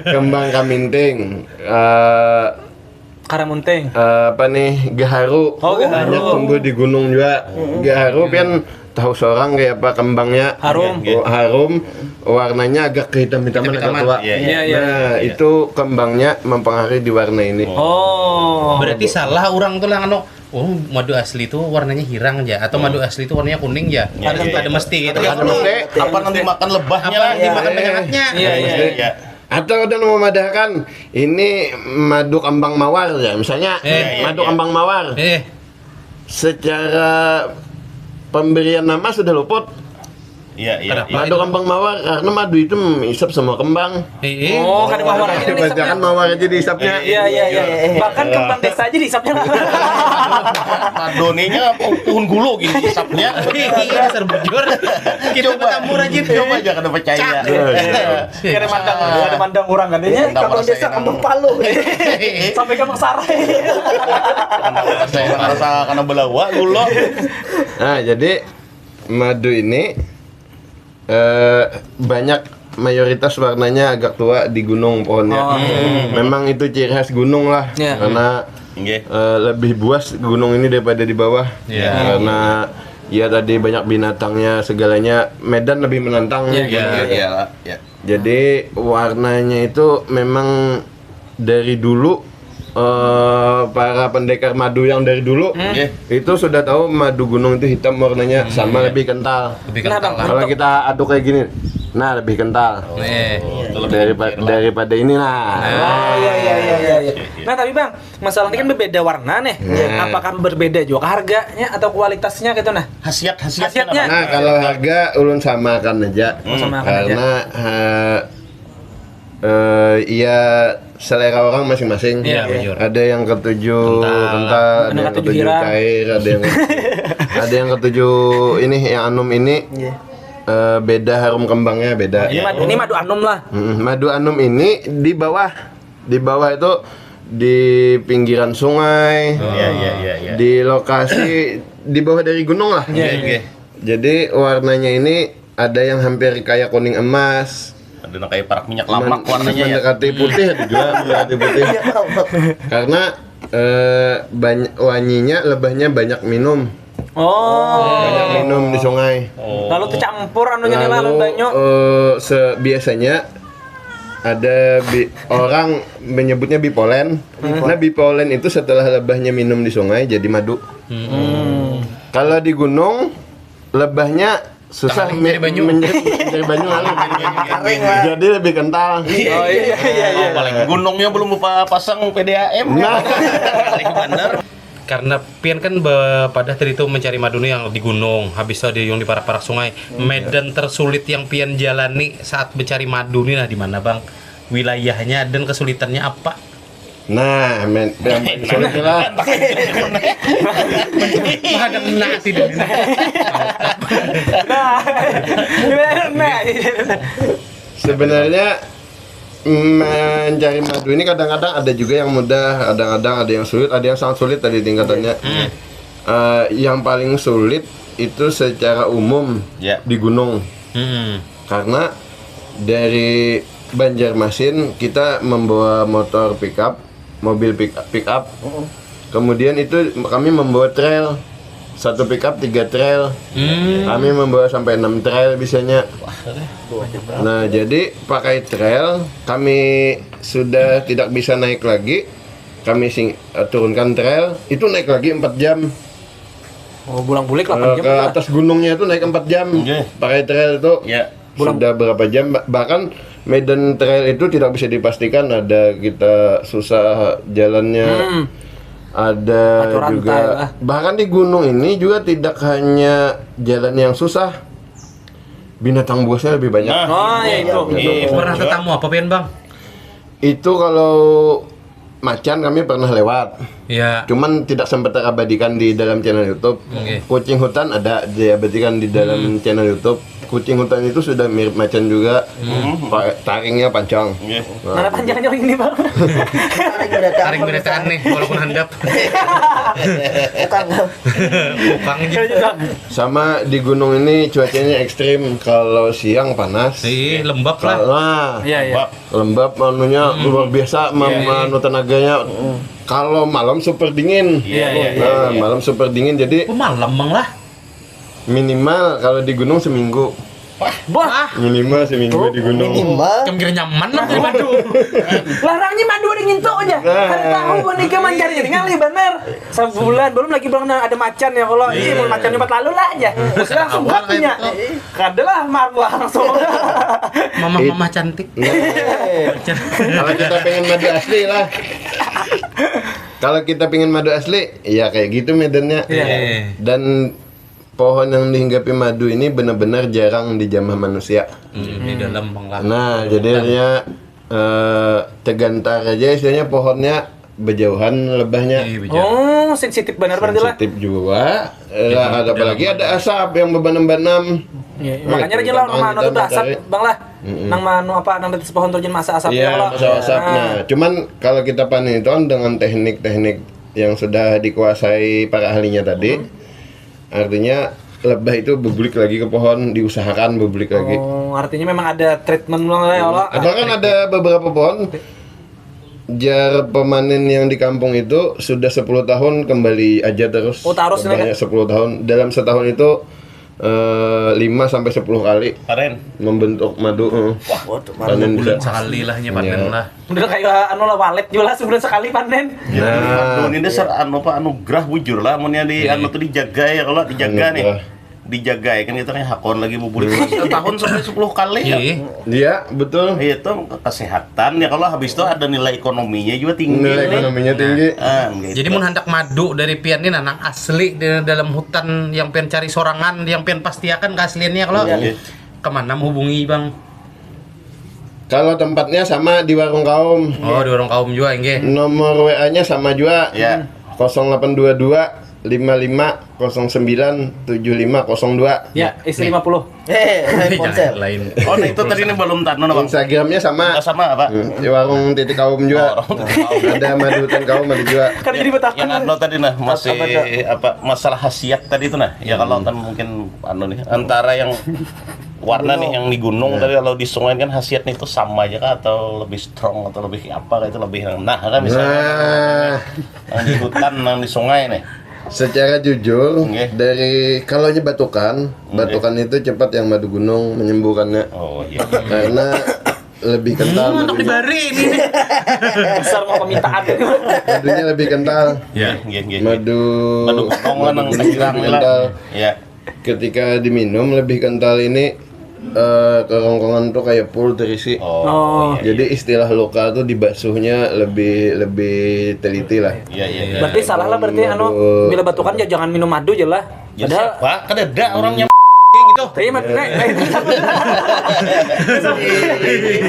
Kembang kaminting. Eh Karamunting. eh, apa nih gaharu. Oh, gaharu. Banyak tumbuh di gunung juga. Gaharu pian tahu seorang kayak apa kembangnya. Harum. Oh, harum, warnanya agak kehitam-hitaman agak Kehitam-hitaman. tua. Iya, iya. Iya, iya. Nah, itu kembangnya mempengaruhi di warna ini. Oh. Berarti salah orang tuh lah anu. Oh, madu asli itu warnanya hirang ya atau madu asli itu warnanya kuning ya. Ya, Ada iya, ada iya. mesti gitu. Tapi Ada anu, mesti. Apa nanti makan lebahnya Apa lah? dimakan penyangaknya? Iya, iya. Iya. Atau udah memadahkan ini madu kembang mawar ya, misalnya Eh. madu kembang mawar. Eh, Secara pemberian nama sudah luput. Iya, iya. Kenapa? Iya. Madu kembang mawar karena madu itu isap semua kembang. eh, eh. Oh, kada mawar aja nih Kebanyakan mawar aja diisapnya. Iya, iya, iya. Bahkan kembang desa aja diisapnya. Madoninya pohon gulu gitu isapnya. Iya, dasar bujur. Kita Coba. Bertamu rajin. Coba aja kada percaya. Iya. Kira mandang, ada mandang orang kan ini. Nggak Kalau merasa desa enak. kembang palu. Sampai kembang sarai. Saya merasa karena belawa gulu. Nah, jadi madu ini eh, banyak mayoritas warnanya agak tua di gunung pohonnya. Oh, iya, iya. Memang itu ciri khas gunung lah, Iya. karena Nggih. eh, lebih buas gunung ini daripada di bawah. Iya. Karena ya tadi banyak binatangnya segalanya, medan lebih menantang. Iya, Gitu. Iya, iya, iya. Jadi warnanya itu memang dari dulu eh, para pendekar madu yang dari dulu Nggih. itu sudah tahu madu gunung itu hitam warnanya sama lebih kental. Lebih Nah, kental Bang, lah. Kalau kita aduk kayak gini, Nah, lebih kental. Eh. Daripada daripada ini nah. Oh iya iya iya iya. iya. Nah tapi bang, masalahnya kan berbeda warna nih. Iya. Apakah berbeda juga harganya atau kualitasnya gitu nah? Khasiat khasiatnya Khasiatnya. Nah, kalau harga ulun samakan aja. Samakan aja. Karena eh, eh, ya selera orang masing-masing. Iya, bujur. Ada yang ketujuh kental, ada Ada yang ketujuh ketujuh hirang. cair, ada yang ada yang ketujuh ini yang anum ini Iya. eh, beda harum kembangnya beda. Ini madu, ini madu anum lah. Mm-mm. Madu anum ini di bawah, di bawah itu di pinggiran sungai, Iya iya iya iya. di lokasi di bawah dari gunung lah. Iya iya. Jadi warnanya ini ada yang hampir kayak kuning emas, Ada nang kayak parak minyak lamak men- warnanya ya. mendekati putih ada juga, mendekati putih. Karena eh, banyak wanginya, lebahnya banyak minum, Oh. Banyak minum di sungai. Lalu tercampur anunya nih lah Lalu banyu. Eh, se- biasanya ada bi- orang menyebutnya bipolen. Nah, bipolen itu setelah lebahnya minum di sungai jadi madu. Kalau di gunung, lebahnya susah Tangan mencari banyu. Mencari, mencari banyu lalu jadi lebih kental. Oh iya iya iya. Apalagi gunungnya belum apa pasang P D A M. Nah, Bener. Karena pian kan be- pada tadi itu mencari madu nih yang di gunung, habis itu ada yang di parak-parak sungai. Medan tersulit yang pian jalani saat mencari madu nih nah di mana bang? Wilayahnya dan kesulitannya apa? nah, men, yang paling sulit lah. Ada kena sih dulu. Nah, nah, Sebenarnya mencari madu ini kadang-kadang ada juga yang mudah, kadang-kadang ada yang sulit, ada yang sangat sulit tadi tingkatannya. Eh, yang paling sulit itu secara umum Ya. di gunung, Hmm. karena dari Banjarmasin kita membawa motor pickup, mobil pick, pick up. Kemudian itu kami membawa trail, satu pickup tiga trail. Hmm. Kami membawa sampai enam trail bisanya. Nah, jadi pakai trail kami sudah tidak bisa naik lagi. Kami sing, eh, turunkan trail, itu naik lagi empat jam. Oh bulang bulik Eh, delapan jam. ke Lah. Atas gunungnya itu naik empat jam. Oke. Pakai trail itu Ya. Bulang- Sudah berapa jam, bah- bahkan medan trail itu tidak bisa dipastikan, ada kita susah jalannya. Hmm. Ada Batu rantai juga lah. Bahkan di gunung ini juga tidak hanya jalan yang susah, binatang buasnya lebih banyak. Nah. Oh ya itu. Iya. Pernah tetamu apa pian bang? Itu kalau macan kami pernah lewat. Ya. Cuman tidak sempat terabadikan di dalam channel YouTube. Oke. Kucing hutan ada diabadikan di dalam channel YouTube. Kucing hutan itu sudah mirip macan juga. Pa- taringnya panjang. Iya. Mana panjangnya ini bang? Taring berataan nih, walaupun handap. Bukan gitu. Sama di gunung ini cuacanya ekstrim. Kalau siang panas. Ih, lembab lah. Nah, Iya iya. lembab anunya luar biasa mem- anu tenaganya. Kalau malam super dingin. Iya iya. Iya. Nah, malam super dingin jadi Apa malam bang lah? Minimal kalau di gunung seminggu. Wah, Minimal seminggu di gunung. Minimal. Kam kira nyaman lah di madu. Larangnya madu ada ngintu aja. Kada tahu bang Nika mancari jadi ngalih bener. Sebulan belum lagi belum ada macan ya kalau ini mau macan empat lalu lah aja. Terus langsung buatnya. Kada lah marah langsung. Mamah-mamah cantik. Kalau kita pengen madu asli lah. Kalau kita pengen madu asli, ya kayak gitu medannya. Iya. Eh, Dan pohon yang dihinggapi madu ini benar-benar jarang dijamah manusia. hmm, di dalam bang lah. Nah, jadi artinya eh, tegantar aja istilahnya pohonnya berjauhan lebahnya. Iya, betul. Oh, sensitif benar berarti lah. Sensitif juga. Eh, lah, ada apalagi ada asap yang bebanam-banam. Iya, makanya rajin lah orang manu tuh asap bang lah. Nang manu apa nang di atas pohon tuh jangan masa asap Iya, ya kalau. masa asap. Nah, cuman kalau kita panen itu kan dengan teknik-teknik yang sudah dikuasai para ahlinya tadi, artinya lebah itu bebulik lagi ke pohon, diusahakan bebulik lagi. Oh, artinya memang ada treatment bang lah ya Allah. Bahkan ada beberapa pohon jar pemanen yang di kampung itu sudah sepuluh tahun kembali aja terus. Oh, terus, Banyak sepuluh tahun. Dalam setahun itu eh, lima sampai sepuluh kali Karen. Membentuk madu. Eh. Waduh, Panen Bulan bisa. Sekali lah nya panen Iya. Lah. Udah kayak anu lah walet juga lah sebulan sekali panen. Nah, Aduh, ini dasar anu apa anugerah bujur lah amunnya di anu tuh dijaga ya kalau dijaga nih. Anugerah. dijaga ya kan, kita nih hakon lagi bubulik setahun sampai sepuluh kali ya. Iya, betul. Itu kesehatan ya, kalau habis itu ada nilai ekonominya juga tinggi. Nilai ekonominya tinggi. Ah, gitu. Jadi mun handak madu dari pian ni, nah, nang asli di dalam hutan yang pian cari sorangan, yang pian pastiakan keasliannya, kalau Iya. kemana menghubungi, Bang? Kalau tempatnya sama di warung kaum. Oh, di warung kaum juga, nggih. Nomor W A-nya sama juga. Ya. Kosong delapan dua dua lima lima kosong sembilan tujuh lima kosong dua. Ya, S lima puluh. Eh, lain ponsel. Lain. Oh, nah, itu tadi ini belum tanu, Bang. Instagramnya sama. Nggak sama apa? Hmm, di warung titik kaum juga. Oh, warung titik kaum. Ada madu hutan kaum ada juga. Kan jadi betakun. Yang anu tadi nah, masih Apa tuh? Apa, masalah khasiat tadi itu nah. Ya kalau kan mungkin anu nih, antara yang warna nih, yang di gunung tadi, kalau di sungai kan khasiatnya itu sama aja kah, atau lebih strong atau lebih apa kah, itu lebih, nah, kan misalnya Nah, yang di hutan, yang di sungai nih. Secara jujur, Nggih. Dari kalau nya batukan, batukan itu cepat yang madu gunung menyembuhkannya. Oh iya. Karena lebih kental Untuk madunya. Dibari ini nih. Besar mau permintaan. Madunya lebih kental. Ya. Nggih, nggih. Madu Madu gunung kan, nang lebih hilang kental. Ya. Ketika diminum lebih kental ini, eh, kerongkongan tuh kayak full terisi. Oh. Jadi istilah lokal tuh dibasuhnya lebih lebih teliti lah. Iya, iya, iya. Berarti salah lah berarti, anu, Aduh. Bila batukan ya jangan minum madu aja lah. Ya, Padahal siapa? Kan ada orangnya gitu. Tapi mah, eh, eh,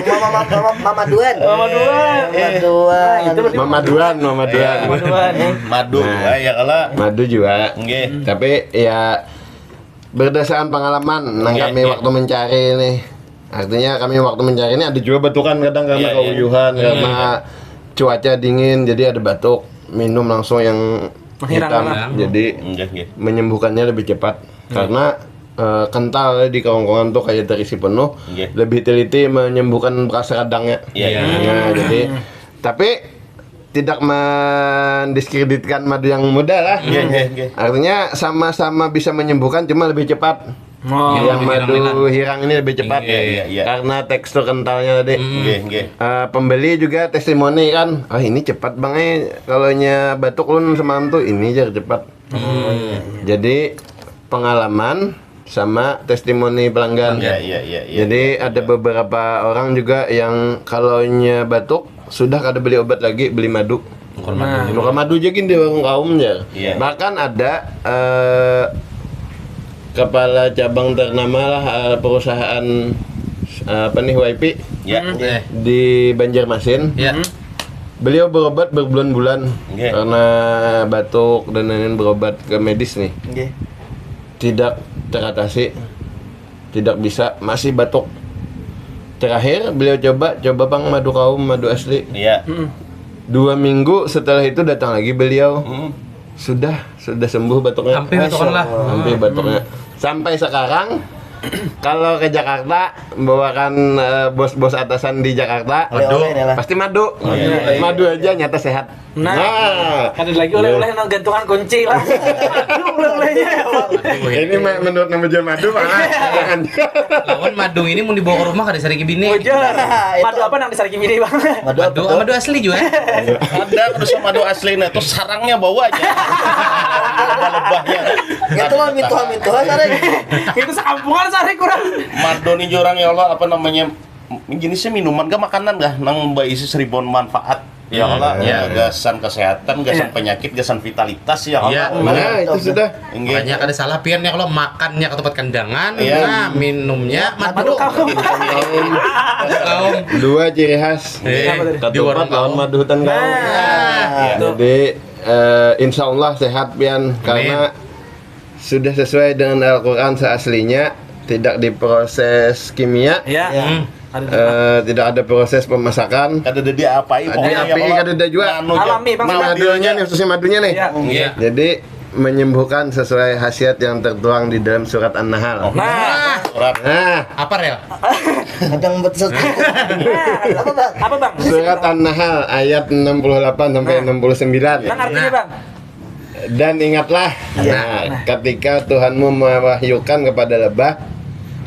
Mama mama mama, mama duan. Mama duan. Mama duan. Itu berarti Mama Duan, Mama Duan. Mama duan. Madu, Nah. Ya kalau Madu juga. Nggih. Tapi ya berdasarkan pengalaman nang Nggih, kami nggih. Waktu mencari nih. Artinya kami waktu mencari ini ada juga batukan kadang karena Iya, iya. Keuyuhan, karena cuaca dingin, jadi ada batuk, minum langsung yang Menghilang hitam. lah. Jadi Nggih, nggih. menyembuhkannya lebih cepat karena eh, kental di kerongkongan tuh kayak terisi penuh, Nggih. Lebih teliti menyembuhkan bekas radangnya. Iya, iya. Nah, jadi tapi tidak mendiskreditkan madu yang muda lah. Nggih, nggih, nggih. Artinya sama-sama bisa menyembuhkan, cuma lebih cepat. Oh. Yang Lebih madu hilang-hilang. hirang ini lebih cepat Iya, iya, iya. Karena tekstur kentalnya tadi. Nggih, nggih. Eh, pembeli juga testimoni kan, oh ini cepat bang eh kalau nya batuk lun semalam tuh ini aja cepat. Jadi pengalaman sama testimoni pelanggan. Iya, iya, iya, iya. Jadi ada beberapa orang juga yang kalau nya batuk sudah kada beli obat lagi, beli madu. Bukan madu. Nukar madu aja gin di warung kaum ya. Iya. Bahkan ada eh, kepala cabang ternama lah eh, perusahaan eh, apa nih Y P Ya. Eh, di Banjarmasin. Ya. Beliau berobat berbulan-bulan Nggih. Karena batuk dan lain-lain, berobat ke medis nih. Nggih. Tidak teratasi, tidak bisa, masih batuk. Terakhir beliau coba, coba pang madu kaum, madu asli. Iya. Dua minggu setelah itu datang lagi beliau. Hmm. Sudah, sudah sembuh batuknya. Hampir batuknya lah. Hampir batuknya. Sampai sekarang kalau ke Jakarta bawakan eh, bos-bos atasan di Jakarta, Oleh-oleh nih lah. Pasti madu. Iya, iya. Madu aja nyata sehat. Nah, ada lagi oleh-oleh nang gantungan kunci lah. Aduh, oleh-olehnya. Ini me- menurut nama jual madu malah. Lawan madu ini mau dibawa ke rumah kada sariki bini. Wajar. Nah, itu. Madu apa nang disariki bini, Bang? Madu apa Madu, tuh? Madu asli juga. Ada terus madu asli nah, tuh sarangnya bawa aja. Lebah-lebahnya. Itu mah mintuha-mintuha sarang. Itu sekampungan sari kurang. Madu nih orang ya Allah, apa namanya, jenisnya minuman kah, makanan kah nang baisi seribuan manfaat ya Allah, Iya. Gasan kesehatan, gasan penyakit, gasan vitalitas ya Allah. Iya. Nah, itu sudah. Inggih. Makanya kada salah pian ya kalau makannya ke tempat kandangan, Iya. nah minumnya madu. Madu kaum. Kaum. Dua ciri khas. Iya. Ketupat Di warung lawan kaum. Madu hutan kaum. Nah, Iya. Jadi eh, insya Allah sehat pian karena sudah sesuai dengan Al-Quran seaslinya, tidak diproses kimia, Ya. Ya. Hmm. Ada di eh, tidak ada proses pemasakan. Kada ada diapai Ada pokoknya ya api Allah. Kada ada juga. Anu, Alami, jan- Bang. Ini anu, madulnya jan- nih, khususnya madunya nih. Ya. Iya. Jadi menyembuhkan sesuai khasiat yang tertuang di dalam surat An-Nahl. Nah, Surat. Nah, Apa, Rel? Kadang betul. Apa bang? Apa, Bang? Surat An-Nahl ayat enam puluh delapan sampai enam puluh sembilan. Nang artinya, Bang? Dan ingatlah, Iya. Nah, ketika Tuhanmu mewahyukan kepada lebah,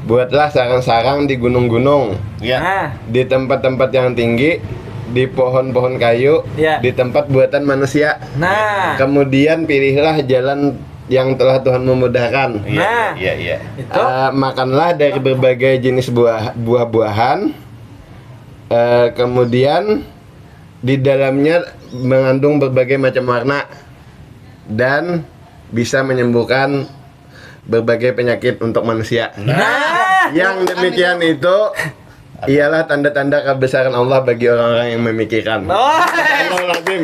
buatlah sarang-sarang di gunung-gunung, Ya. Nah, di tempat-tempat yang tinggi, di pohon-pohon kayu, Iya. di tempat buatan manusia. nah. Kemudian pilihlah jalan yang telah Tuhan memudahkan. Iya, nah, iya, iya. Itu. Uh, makanlah dari berbagai jenis buah buah-buahan. Uh, kemudian di dalamnya mengandung berbagai macam warna dan bisa menyembuhkan berbagai penyakit untuk manusia. Nah, yang demikian itu ialah tanda-tanda kebesaran Allah bagi orang-orang yang memikirkan. Oh. Astagfirullahaladzim.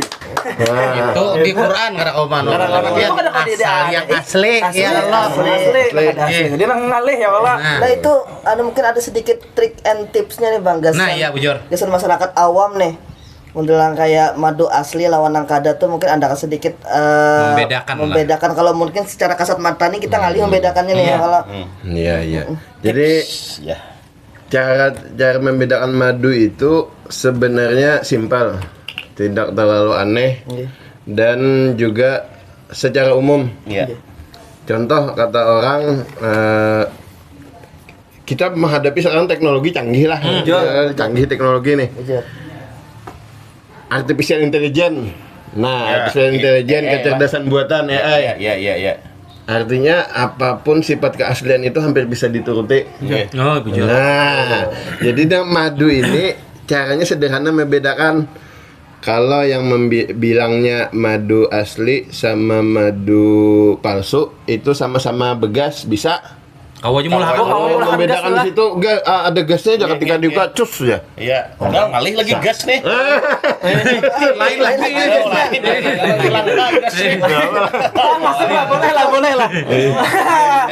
Nah. Itu di Quran karena kau manu. Karena kau manu. Itu kada ada asal yang asli, asli, ya Allah. Asli, asli, asli. Asli. Dia nang ngalih ya Allah. Nah. Nah, itu anu mungkin ada sedikit trik and tipsnya nih Bang Gasan. Nah, iya, bujur. Gasan masyarakat awam nih. Modelan kayak madu asli lawan nang kada tuh mungkin anda sedikit uh, membedakan, membedakan. Kalau mungkin secara kasat mata nih kita ngalih membedakannya nih ya kalau. Iya, iya. Jadi ya, cara cara membedakan madu itu sebenarnya simpel, tidak terlalu aneh, dan juga secara umum. Iya. Contoh kata orang, eh, kita menghadapi sekarang teknologi canggih lah. Hmm. Ya, canggih teknologi nih. Betul. Artificial intelligence. Nah, ya, artificial intelligence, A I, kecerdasan buatan, A I. Ya, ya, ya, ya. Artinya apapun sifat keaslian itu hampir bisa dituruti. Iya. Oh, betul. Nah, jadi dah madu ini caranya sederhana membedakan. Kalau yang membi- bilangnya madu asli sama madu palsu itu sama-sama begas bisa. Kawa aja mulahakan. Kawa mulahakan membedakan gas lah. Situ ga- ah, ada gasnya aja. Iya, ketika iya, dibuka, iya, cus ya. Iya, udah ngalih lagi gas nih. Lain lagi. Hilang gas nih. Masuk lah, boleh lah, boleh lah.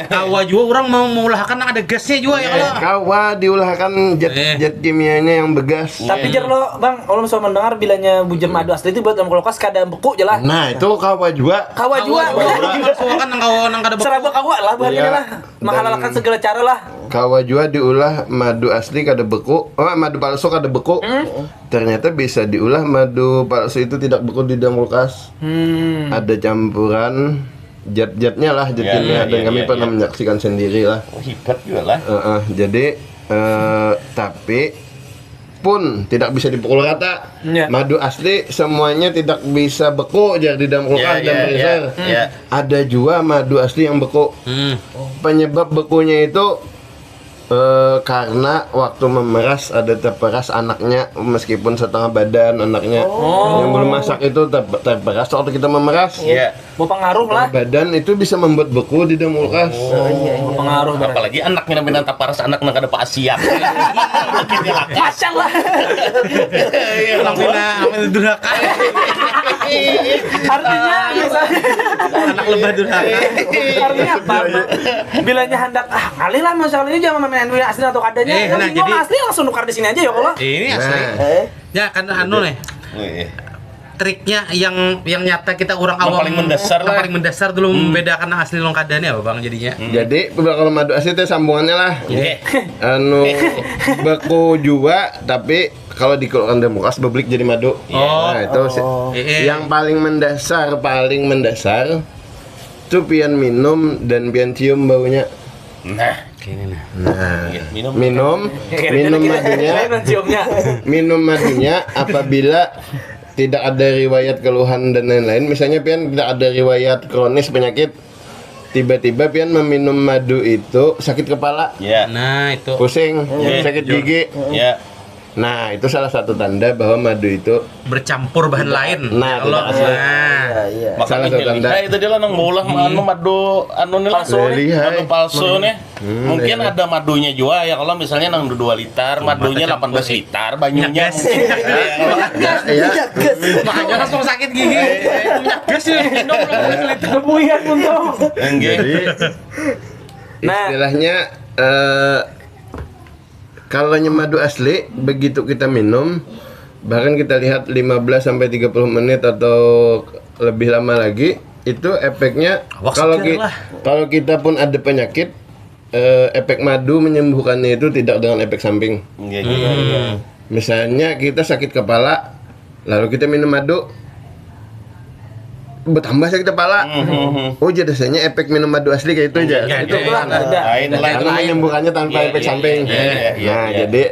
Kawa juga orang mau mulahakan yang ada gasnya juga ya kalau. Kawa diulahakan zat zat kimianya yang begas. Tapi jar lo, Bang, ulun suah mendengar bilanya bujur madu asli itu buat dalam kulkas kada beku je lah. Nah, itu kawa jua. Kawa jua. Kawa jua. Masukkan nang kawa nang kada beku. Seraba kawa lah buhannya lah. Iya. Menghalalkan segala cara lah. Kawa jua diulah madu asli kada beku, oh, madu palsu kada beku. Hmm. Ternyata bisa diulah madu palsu itu tidak beku di dalam kulkas. Hmm. Ada campuran zat-zatnya lah, zat kimia, ya, dan ya, kami ya, pernah ya. Menyaksikan sendiri lah. Oh, hebat juga lah. Heeh, jadi eh, tapi pun tidak bisa dipukul rata. Ya. Madu asli semuanya tidak bisa beku jar di dalam kulkas dan freezer. Ya, ya, ya. Ada juga madu asli yang beku. Hmm. Penyebab bekunya itu eh, karena waktu memeras ada terperas anaknya meskipun setengah badan anaknya. Oh. Yang belum masak itu ter- terperas waktu kita memeras. Iya. Berpengaruh lah. Badan itu bisa membuat beku di dalam kulkas. Oh, iya, iya. Berpengaruh berarti. Apalagi anak minta-minta paras anak nang kada pasiak. Masya Allah. Iya, anak minta, anak minta durhaka. Artinya bisa. Anak lebah durhaka. Artinya apa? Bilanya hendak ah ngalih lah masalahnya jangan main dunia asli atau kadanya. Eh, nah, jadi asli langsung nukar di sini aja ya kalau. Ini asli. Nah. Eh. Ya kan anu nih. Oh, iya. Triknya yang yang nyata kita orang awam paling mendasar lah. Paling mendasar dulu hmm. Membedakan asli lawan kada nih apa bang jadinya. Hmm. Jadi kalau madu asli itu sambungannya lah. Oke. Anu beku jua tapi kalau dikeluarkan dari bekas beblik jadi madu. Oh. Nah, itu sih. Oh. Iya. Yang paling mendasar, paling mendasar tuh pian minum dan pian cium baunya. Nah. Nah, minum minum, minum madunya. Minum madunya apabila tidak ada riwayat keluhan dan lain-lain. Misalnya pian tidak ada riwayat kronis penyakit, tiba-tiba pian meminum madu itu sakit kepala. Ya. Nah, itu. Pusing, ya. Sakit gigi. Ya. Nah, itu salah satu tanda bahwa madu itu bercampur bahan lain. Nah, tidak asli. Nah. Iya, iya. Makanya salah satu tanda. Nah, itu dia lah nang maulah anu madu anu nih lah. Palsu nih. Madu palsu nih. Hmm, mungkin iya. Ada madunya juga ya kalau misalnya nang dua liter, madunya delapan belas liter banyunya. Gas. Iya. Iya, gas. Makanya langsung sakit gigi. Gas ya, minum delapan belas liter. Kebuian pun tuh. Jadi, nah, istilahnya eh, kalau madu asli begitu kita minum bahkan kita lihat lima belas sampai tiga puluh menit atau lebih lama lagi itu efeknya kalau kita pun ada penyakit eh, efek madu menyembuhkannya itu tidak dengan efek samping. Iya, iya, iya. Misalnya kita sakit kepala lalu kita minum madu bertambah sakit kepala. Mm-hmm. Oh jadi rasanya efek minum madu asli kayak itu aja. Iya, itu iya, kan. Iya. Lain, lain, karena menyembuhkannya tanpa efek samping. Iya, iya, iya, nah, iya. Jadi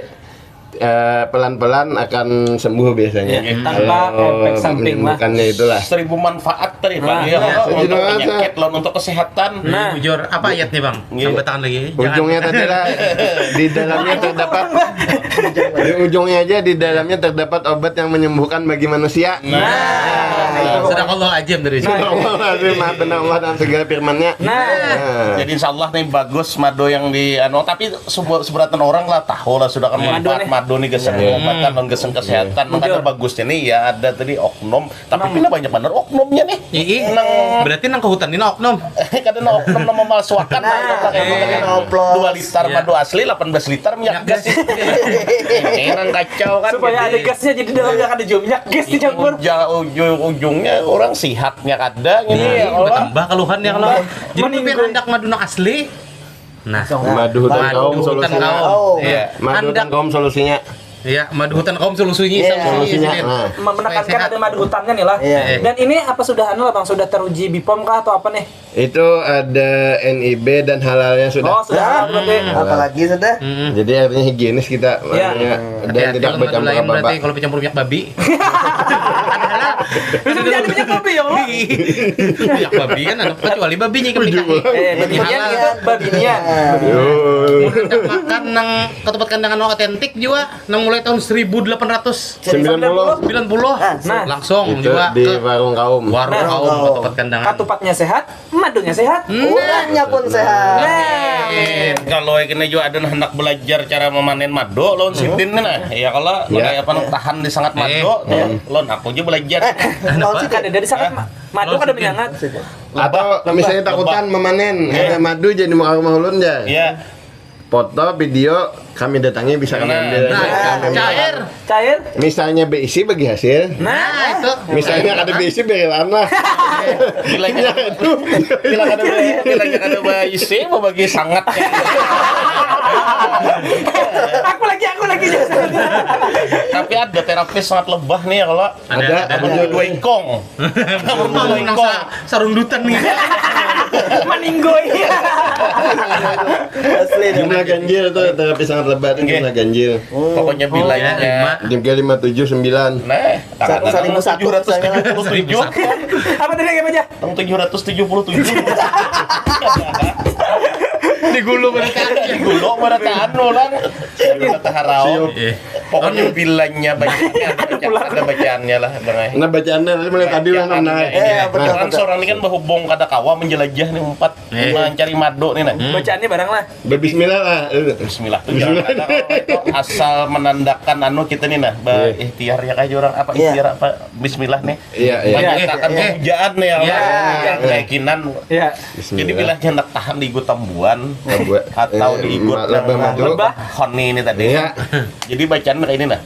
Eh, pelan-pelan akan sembuh biasanya. Ya, tanpa Kalau efek samping lah. Menyembuhkannya itulah. Seribu manfaat tadi, Bang. Nah, Ya, nah. untuk Betul, Bang. Penyakit, lawan untuk kesehatan. Nah. Bujur, apa ayatnya, Bang? Iya. Tambah tangan lagi. Ujungnya tadi lah, di dalamnya terdapat di ujungnya aja, di dalamnya terdapat obat yang menyembuhkan bagi manusia. Nah, sedangkan Allah aja dari sini. Astagfirullahaladzim, maha benar Allah dan segala firmannya. Nah. Nah. Jadi insya Allah nih bagus madu yang di anu, tapi sebu- seberatan orang lah tahu lah sudah kan manfaat nih. Madu nih, geseng pengobatan dan geseng kesehatan. Makanya bagusnya nih ya ada tadi oknum, tapi pina banyak benar oknumnya nih. Ih, Nang berarti nang ke hutan ini oknum. Kada nang oknum nama malsuakan Nah, lah, pakai iya. Dua liter madu asli, delapan belas liter minyak gas. Ini nang kacau kan. Supaya ada Jadi, gasnya, jadi dalamnya ada juga minyak gas dicampur. uja- ujung ujungnya orang sihatnya kada gini ya Allah. Bertambah keluhan ya kalau. Jadi Meninggal. Pian handak madu nang asli. Nah, Madu hutan madu kaum hutan solusinya. kaum. Oh. Iya. Madu hutan Handak kaum solusinya. Ya, madu hutan kaum solusinya. Iya. Solusinya. Solusinya. Sini. Nah. Menekankan Supaya sehat. Ada madu hutannya nih lah. Iya. Dan ini apa sudah anu lah, Bang, sudah teruji BPOM kah atau apa nih? Itu ada N I B dan halalnya sudah. Oh, sudah halal berarti. Apalagi sudah. Mm-mm. Jadi artinya higienis kita Iya. makanya, dan Hati-hati tidak kalau madu lain bercampur berarti apa-apa. Kalau bercampur minyak babi. Bisa jadi minyak babi ya Allah. Minyak babi kan anu, kecuali babinya ikan minyak. Eh, babinian itu babinian. Yo. Mun handak makan nang ketupat kandangan nang otentik jua, nang mulai tahun seribu delapan ratus Sembilan puluh. sembilan puluh. Nah, Nah. Langsung Itu jua di ke warung kaum. warung Warung kaum kaum. ketupat kandangan. Katupatnya sehat, madunya sehat. Orangnya pun sehat. Nah. Kalau kena juga ada hendak belajar cara memanen madu lawan sidin nih nah. Ya kalau Ya. kayak apa nang tahan di sangat madu, Hmm. lawan aku aja belajar. Eh, mau sih Kada dari sangat ma- madu kada menyangat. Atau misalnya takutan memanen, ada madu jadi muka rumah ulun aja. Ya. Foto, video, kami datangi bisa kami Nah. ambil. Nah, cair. Cair. Misalnya beisi bagi hasil. Nah, itu. Misalnya kada beisi berilaan lah. Bilanya Aduh. bilanya kada be- bilanya kada beisi mau bagi sangat ya. Aku lagi, aku lagi. Tapi ada terapis sangat lebah nih ya kalau Ada, ada dua ikong. Dua Ngomong nang ikong. sa- sarundutan nih. Maninggoi. Asli dah. Jumlah ganjil tuh, terapi sangat lebat tuh Oke. Jumlah ganjil. Pokoknya bilanya Lima. Juga lima tujuh sembilan. Nah, Sa- seribu satu misalnya lah. Tujuh ratus tujuh puluh tujuh. Apa tadi, apa aja? Tong tujuh ratus tujuh puluh tujuh. Digulu berarti. Digulu barataan orang. Barataan harau. Eh. Pokoknya bilanya bacanya, baca- ada bacaannya lah, Bang. Nah, bacaannya tadi mulai tadi lah nang naik. Eh, betul, Orang betul. Seorang ini kan berhubung kada kawa menjelajahi nih empat Eh. mencari madu nih nah. Hmm. Bacaannya barang lah. Berbismillah lah. Eh. Bismillah tuh jangan ada kalau itu asal menandakan anu kita nih nah, ba- Iya. ikhtiar ya kayak orang apa Iya. Ikhtiar apa Bismillah nih. Iya, iya. Menyatakan Iya. pemujaan nih ya. Iya. Keyakinan. Ya. Jadi bila hendak tahan di igut tambuan Tambuan. atau Eh, di igut ma- lebah madu. Lebah. Honi ini tadi. Iya. Jadi bacaan kayak ini nah.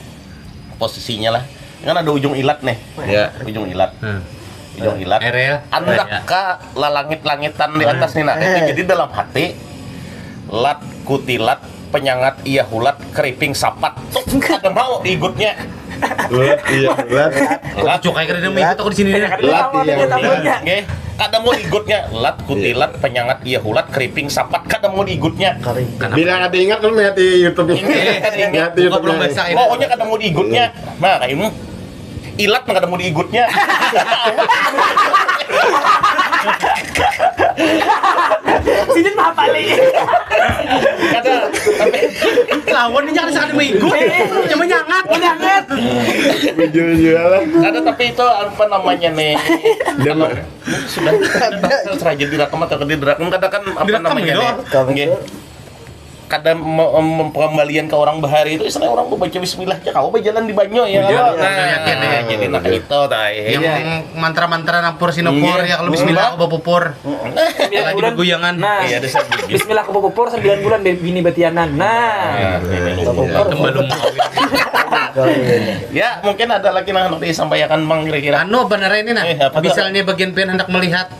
Posisinya lah. Kan ada ujung ilat nih. Ya. Ujung ilat. Hmm. Ujung ilat. Erel. Andak Ya. ka lalangit-langitan di atas nih nah. Jadi dalam hati lat kutilat penyangat iya hulat keriping sapat. Kada mau igutnya. Lat, iya, lat. Cukai kada mau ikut aku di sini. Lat, iya. Oke. Kada mau igutnya lat kutilat penyangat iya hulat keriping sapat kada mau igutnya. Bila ada ingat kan melihat di YouTube-nya. Ingat, ingat. Lihat di Buka belum YouTube-nya. basah ini. Pokoknya kada mau diigutnya. Nah, kayak ini ilat nang kada mau diigutnya. Sidin mah apa lagi? Kada, tapi Lawan ini jangan sekali mau ikut. Cuma nyangat. Menyangat. Jujur-jujur lah. kada, tapi itu apa namanya nih? Dia mah Sudah. Seraja direkam atau kada direkam, kada kan apa Direkam namanya gitu. nih? Nggih. Kada me- em, pengembalian ke orang bahari itu istilah orang baca bismillah aja kau berjalan di banyu ya. Iya, Nah, iya, iya, iya. Jadi nak itu tah. Yang Iya. mantra-mantra nampur sinopor Iya. ya kalau bismillah aku bapupur. Sembilan Lagi bulan. Beguyangan. Nah. Iya, ada sedikit. Bismillah aku pupur sembilan bulan be- bini batianan. Nah. Nah, ini Itu belum mau. Ya, mungkin ada lagi nang hendak disampaikan Bang kira-kira. Anu benar ini nah. Eh, apa tuh? Misalnya bagian pian hendak melihat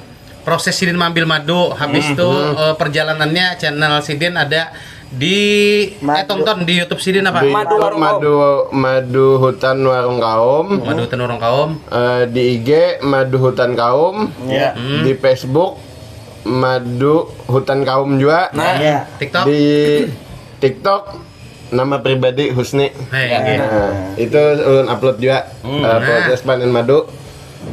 proses sidin mengambil madu, habis itu eh, perjalanannya channel sidin ada di eh Madu. Tonton di YouTube sidin apa? di Madu YouTube Warung Madu Madu Hutan Warung Kaum. Madu Tenurung Kaum. Eh, di I G Madu Hutan Kaum. Ya. Di Facebook Madu Hutan Kaum juga. Nah. Ya. TikTok. Di TikTok Nama pribadi Husni. Hei. Nah, itu ulun upload juga. Hmm, Eh, nah. Proses panen madu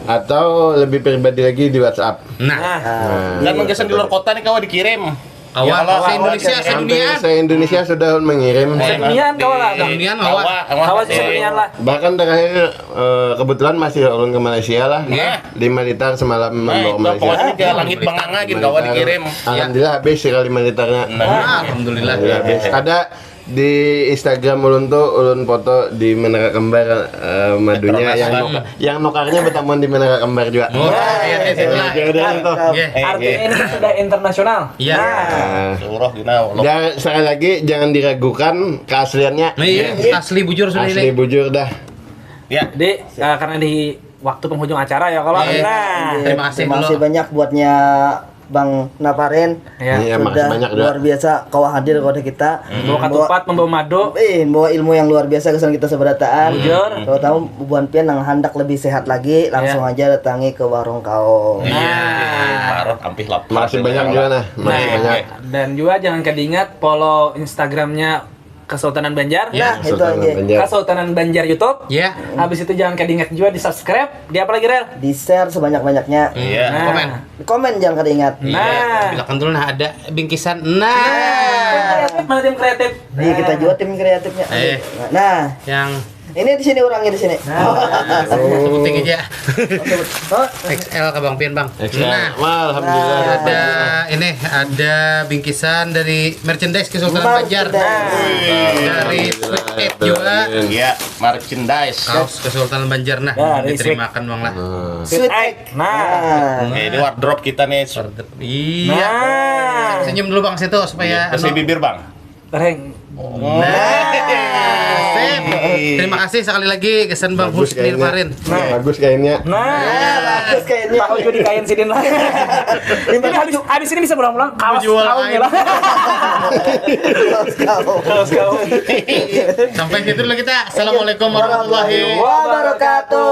atau lebih pribadi lagi di WhatsApp. Nah, Nah, dan menggesan di luar kota nih kawa dikirim. Kawa, Ya, kalau se-Indonesia, kawa sedunia. Sampai se-Indonesia sudah mengirim. Eh, Sedunia, kawa lah. di- Sedunia, kawa. Kawa, kawa. Kawa sih sedunia lah. Bahkan terakhir eh, kebetulan masih ulun ke Malaysia lah. Iya. Lima liter semalam Nah, membawa itu Malaysia. pokoknya dia langit banganga gitu kawa dikirim. Alhamdulillah habis sekali lima liternya. Nah, Alhamdulillah. Ya, habis. Ada di Instagram ulun tuh, ulun foto di Menara Kembar, eh, madunya Petronas yang kan. nuka- yang nukarnya bertamuan di Menara Kembar juga. Oh, iya, iya, iya. Ya, udah tuh. Iya. Eh, Artinya iya. Ini sudah internasional. Iya. Nah, Nah, Surah gina, Allah. dan sekali lagi jangan diragukan keasliannya. Nah, iya, asli bujur sudah Asli ini. Bujur dah. Ya. Jadi eh, karena di waktu penghujung acara ya kalau Iya. nah. Terima kasih Terima dulu. kasih banyak buatnya Bang Naparin. Ya. Iya, Sudah makasih banyak juga. Luar biasa kawa hadir kepada kita. Membawa ketupat, membawa madu. Eh, membawa ilmu yang luar biasa kesan kita seberataan. Bujur. Terutama bubuhan pian yang hendak lebih sehat lagi, langsung Iya. aja datangi ke warung kau. Iya, parut ampih lapar. Makasih banyak juga nah. Makasih Nah, banyak. Dan juga jangan kedingat follow Instagramnya Kesultanan Banjar. Nah, itu Kesultanan aja. Banjar. Kesultanan Banjar YouTube. Ya. Habis itu jangan kedingat juga di subscribe. Di apa lagi, Rel? Di share sebanyak-banyaknya. Iya. Nah. Komen. Komen jangan keringat. Nah. Bilakan dulu nah ada bingkisan. Nah. Tim kreatif, mana tim kreatif? Iya, kita juga tim kreatifnya. Eh. Nah, Yang ini di sini orangnya di sini. sebuting aja. Oh, X L ke Bang Pian, Bang. X L. Nah, Wah, alhamdulillah. ada ini ada bingkisan dari merchandise Kesultanan Banjar. Merchandise. Dari Sweet Aid juga. Iya, merchandise. Kaos Kesultanan Banjar nah Dari diterimakan Bang lah. Sweet Egg. Nah. Nah, Eh, ini wardrobe kita nih. Iya. Nah. Senyum dulu Bang situ supaya Kasih anu. Bibir, Bang. Reng. Nah. Sip. Terima kasih sekali lagi kesan Bang Bagus Husni kayaknya. Farin. Bagus kayaknya. Nah. Terus kayaknya Tahu juga di kain sidin lah. Ini habis, habis ini bisa pulang-pulang kaos Jual kau kain. Lah. Kau. Kaos kau. Sampai situ dulu kita. Assalamualaikum warahmatullahi Wabarakatuh.